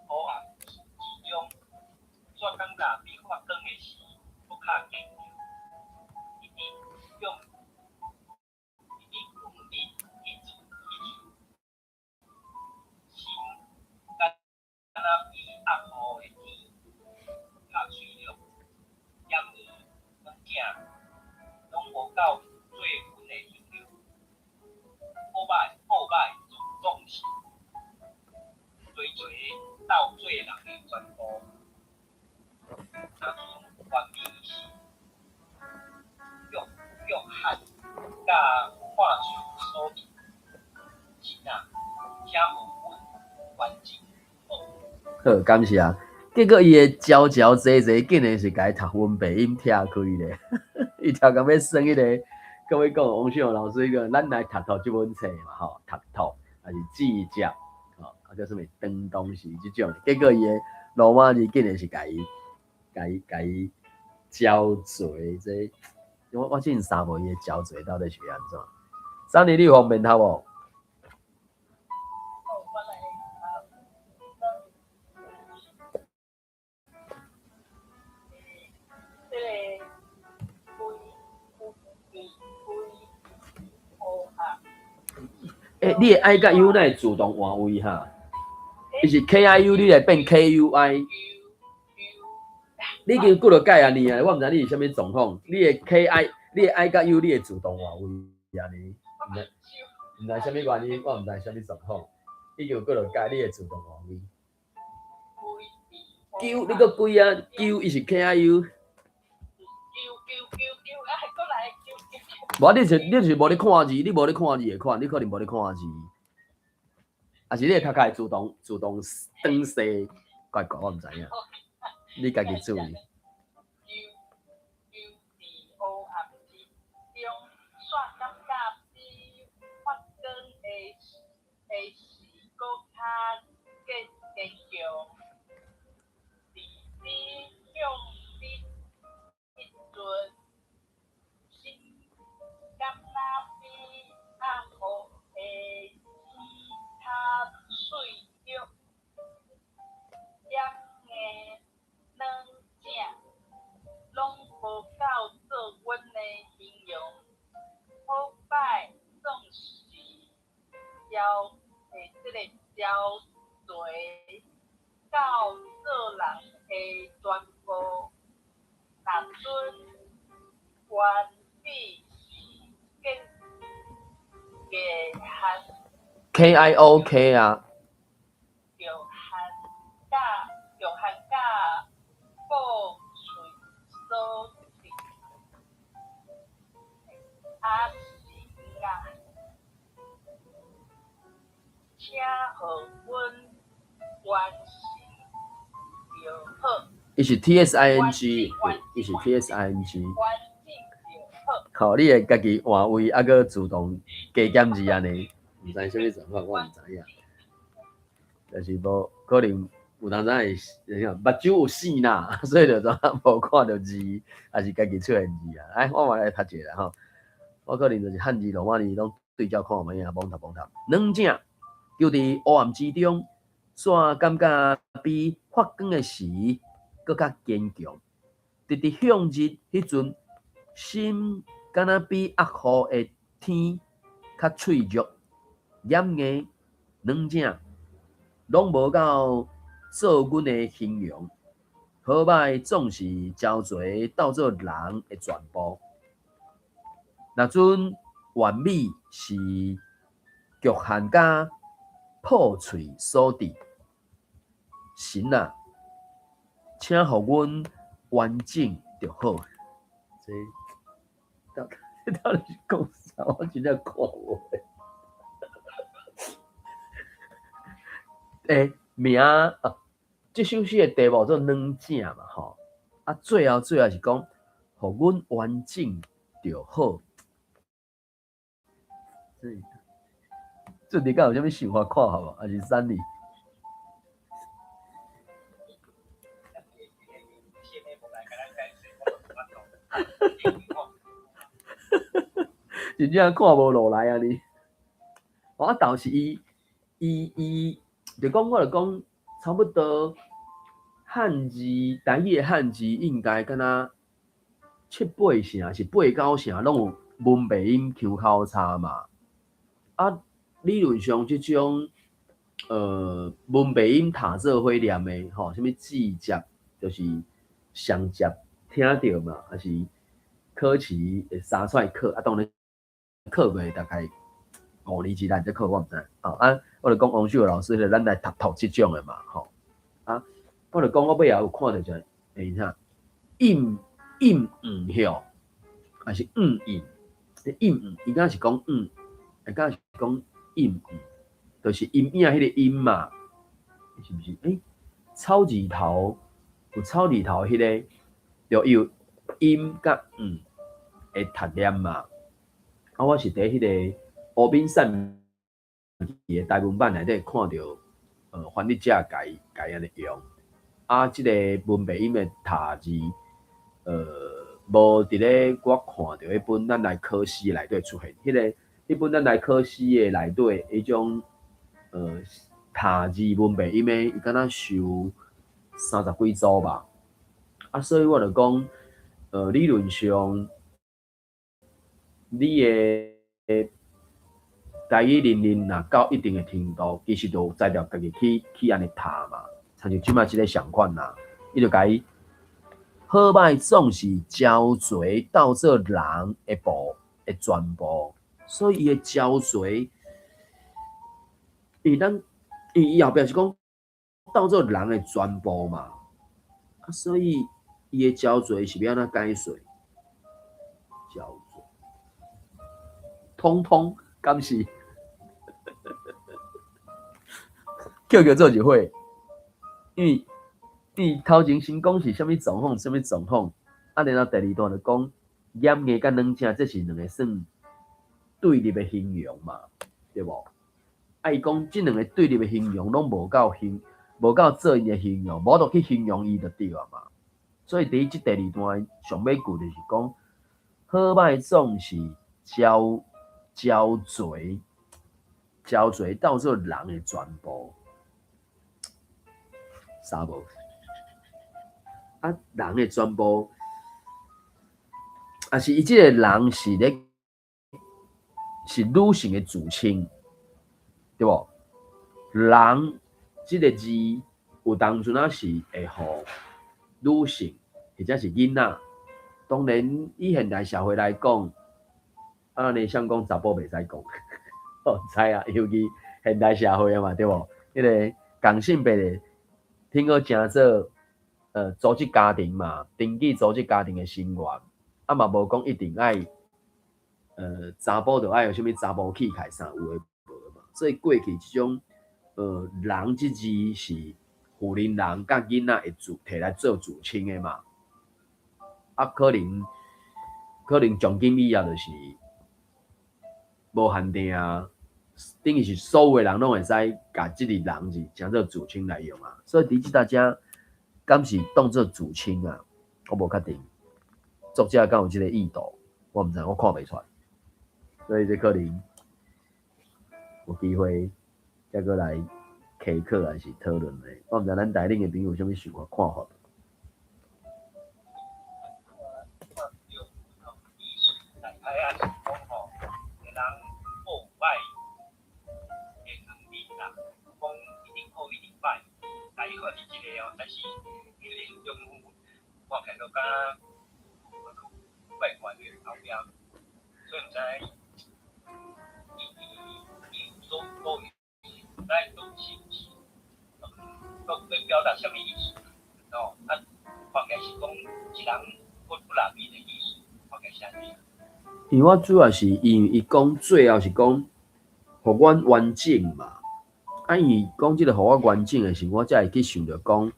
黑暗之中，煞感覺比發光的時閣較堅強。伊佇向伊佇向日彼陣彼時，心敢若比壓雨的天較脆弱。然而，兩者攏無夠做阮的形容。好歹好歹總是追隨鬥做人的全部。若陣完美是約約翰佮看喙所得。神啊，請予阮完成好。好，感謝。結果伊的嚼嚼濟濟，竟然是共伊讀溫白音拆開咧。伊頭工欲耍彼个，各位講王秀老師講，咱來讀讀這本冊嘛吼，讀讀，抑是字節，吼，啊叫啥物長東西這種。結果伊的羅馬字竟然是共伊、共伊、共伊嚼濟這，我真捎無伊的嚼濟到底是欲按怎？桑尼，你有方便讀無？好，我來讀。這个規規規黑暗。欸，你的 I 佮 U 哪會自動換位哈？伊是 K I U，你來變 K U I。你已經幾落改按呢啊？我毋知你是啥物狀況。你的 K I，你的 I 佮 U，你會自動換位按呢？毋知啥物原因，我毋知啥物狀況。已經有幾落改，你會自動換位。Q，你閣幾啊？Q，伊是 K I U。 Q Q Q Q，啊，閣來 Q Q。無，你是無咧看字，你無咧看字的款，你可能無咧看字。抑是你的頭殼會自動轉細，怪怪，我毋知影。你家己注意。 Q Q 佇黑暗之中，煞感覺比發光的時閣較堅強。佇你向日彼陣，心敢若比壓雨的天較脆弱。然而，兩者攏無夠做阮的形容。好歹總是焦的這个焦濟到做人的全部。若準原比是結硬漢 K I O K 啊。著漢佮著漢佮布喙所得。阿神啊，請予阮完成就好。伊是 T S I N G，伊是 T S I N G。完成就好。好，你會家己換位，抑閣自動加減字按呢？毋知啥物狀況，我毋知影。但是無可能有有當時會目睭有線啦，所以就怎無看著字，抑是家己出現字啊。來，我嘛來讀一下吼。我可能就是漢字、羅馬字攏對照看覓啊，罔讀罔讀。兩者就佇黑暗之中，煞感覺比發光的時閣較堅強。直直向日彼陣，心敢若比壓雨的天較脆弱。掩硬兩者攏無夠做阮的形容，好䆀總是招濟當做人的全部。若準完美是局限佮破碎所致，神啊，請予阮完整就好。這到底是講啥？我真正看無。欸，名啊，這首詩的題目做兩者嘛，吼。啊，最後最後是講，予阮完整就好。這你敢有啥物想法看法無？抑是三里？真正看無落來啊！你，我倒是伊伊伊，就講我就講，差不多漢字台語的漢字應該敢若七八成是八九成攏有文白音腔口差嘛。啊，理論上這種文白音讀做伙念的吼，啥物字節就是雙接聽著嘛，抑是考試會三出來考，啊當然考過大概5年之內才考，我毋知。啊，我就講王秀老師，咱來讀讀這種的嘛，吼。啊，我就講我尾仔有看著一個，欸啥，陰陰黃葉，抑是黃印，陰黃，伊敢是講黃，伊敢是講陰黃，就是陰影彼個陰嘛，是毋是？欸，草字頭有草字頭彼個，就有陰佮黃會讀念嘛。啊，我是佇彼個烏敏散的台文版內底看著，翻譯者共伊按呢用。啊，這個文白音的讀字，無佇咧我看著彼本咱來考試內底出現。彼本咱來考試的內底，彼種讀字文白音的，伊敢若收30幾組吧。啊，所以我就講，理論上，你的台語認認若到一定的程度，其實就有才調家己去按呢讀嘛。親像這擺這个相款啦，伊就共伊好䆀總是招濟當做人的部的全部，所以伊的招濟，因為咱伊後壁是講當做人的全部嘛，啊，所以伊的招濟是欲按怎解說？招濟，通通敢是叫做一伙，因為伊頭前先講是啥物狀況，啥物狀況，啊，然後第二段就講掩硬佮兩者，這是兩个算對立的形容嘛，對無？啊，伊講這兩个對立的形容攏無夠做𪜶的形容，無就去形容伊就對啊嘛。所以佇這第二段上尾句就是講，好䆀總是招招濟招濟當做人的全部，啥無？啊，人的全部，啊是伊這個人是咧是女性的自稱，對無？人這個字有當陣仔是會予女性或者是囡仔。當然，以現代社會來講，啊，你想講查埔袂使講，我毋知啊，尤其現代社會啊嘛，對無？彼個共性別的，聽講誠做組織家庭嘛，登記組織家庭的成員，啊嘛無講一定愛，查埔就愛有啥物查埔氣概啥有的無嘛。所以過去這種，人這字是婦人人佮囡仔會自提來做自稱的嘛。啊，可能從今以後就是無限定啊，等於是所有人攏會使共這個人字稱做自稱來用啊。所以佇這搭遮，敢是當做自稱啊？我無確定，作者敢有這個意圖，我毋知，我看袂出來。所以這可能有機會再閣來開課還是討論的。我毋知咱台頂的朋友有啥物想法看法。大概也是講吼，一個人好有歹，會兩面啦，講一定好一定歹，大約是這個哦。但是彼個中文看起來都敢若怪怪的後壁，所以毋知伊有所保留，毋知都是毋是，都欲表達啥物意思？哦，啊，看起來是講一人不不拉面的意思，看起來是按呢。因為我主要是因為伊講最後是講，予阮完整嘛。啊，伊講這個予我完整的時，我才會去想著講，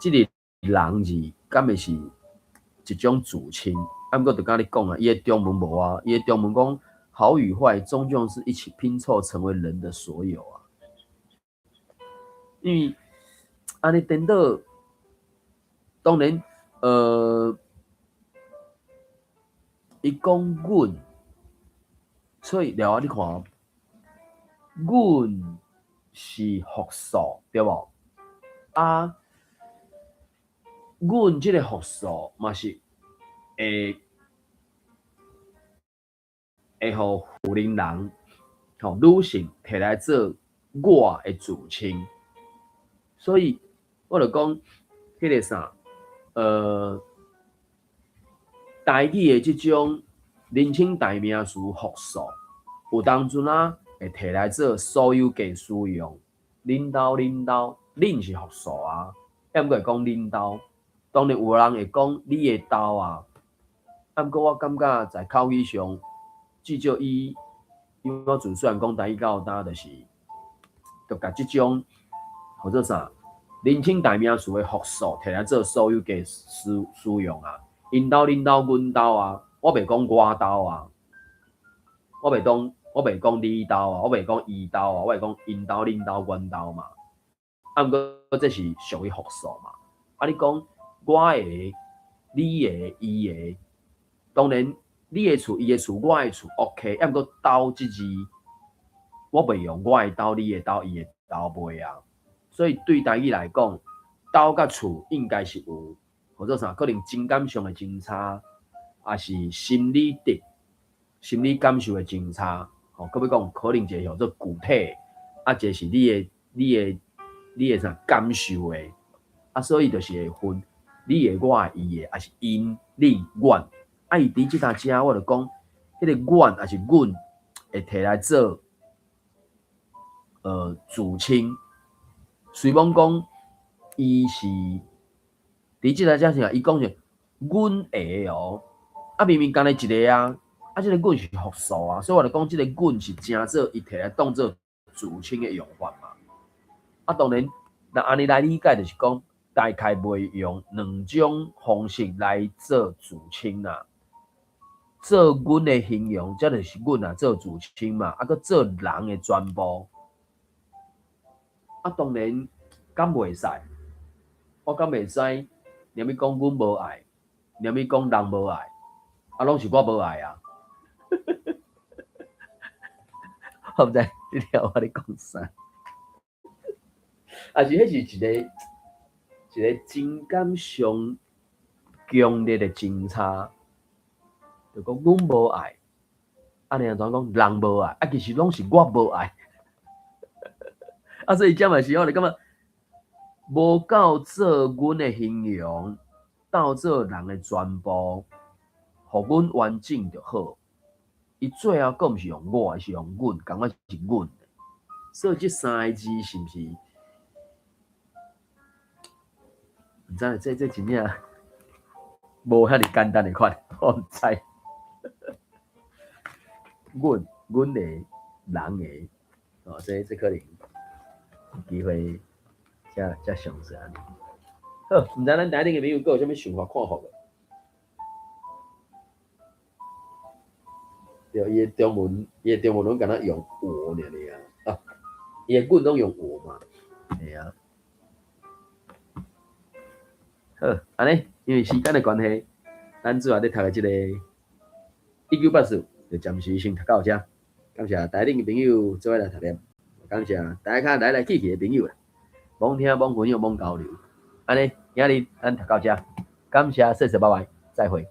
這個人字敢會是一種自稱？啊，毋過就敢你講啊，伊的中文無啊，伊的中文講好與壞終究是一起拼湊成為人的所有啊。因為按呢顛倒，當然，伊講阮，所以了後你看，阮是複數對無？啊，阮這個複數嘛是會予婦人人吼女性提來做我的自稱，所以我就講彼個啥，台語的這種人稱代名詞複數，有當陣啊會提來做所有格使用。恁兜恁兜，恁是複數啊，抑毋過會講恁兜。當然有人會講你的兜啊，啊毋過我感覺在口語上，至少以因為我自細漢講台語到今，就是，就共這種號做啥，人稱代名詞的複數提來做所有格使用啊。𪜶兜恁兜阮兜啊，我袂講我兜啊，我袂講你兜啊，我袂講伊兜啊，我會講𪜶兜恁兜阮兜嘛。啊，毋過這是屬於複數嘛。啊，你講我的、你的、伊的，當然你的厝、伊的厝、我的厝 OK，抑毋過兜這字，我袂用我的兜、你的兜、伊的兜袂啊。所以對台語來講，兜佮厝應該是有。或者啥，可能情感上的情差，抑是心理的、心理感受的情差，吼，閣欲講可能一個叫做具體，啊，一個是你的啥感受的，啊，所以就是會分你的、我的、伊的，抑是𪜶、恁、阮。啊，伊佇這搭遮，我就講，彼個阮抑是阮會提來做自稱，雖罔講伊是。佇這個遮是伊講是阮的哦，啊明明干焦一個啊，啊這個阮是複數啊，所以我就講這個阮是誠做伊提來當做自稱的用法嘛。啊當然，若按呢來理解，就是講大概袂用兩種方式來做自稱啦。做阮的形容，這就是阮啊做自稱嘛，啊閣做人的全部。啊當然，敢袂使？我敢袂使？連欲講阮無愛，連欲講人無愛，啊，攏是我無愛啊！我毋知你聽我咧講啥，啊是彼是一個一個情感上強烈的情差，就講阮無愛，啊，你按怎講人無愛，啊，其實攏是我無愛，啊，所以這嘛是我就感覺。無夠做阮的形容，當做人的全部，予阮完整就好。伊最後閣毋是用我，是用阮，仝款是阮。所以這三個字是毋是？毋知這真正無遐爾簡單的款，我毋知。阮阮的人的，哦，這可能有機會。才詳細按呢。好，毋知咱台頂的朋友閣有啥物想法看法無？對，伊的中文，伊的中文攏敢若用我爾爾啊，伊的阮攏用我嘛，嘿啊。好，按呢，因為時間的關係，咱主要咧讀的這个1984就暫時先讀到遮。感謝台頂的朋友做伙來讀念，感謝大家來來去去的朋友啦，罔聽罔分享罔交流。按呢，今日咱讀到遮，感謝，謝謝，拜拜，再會。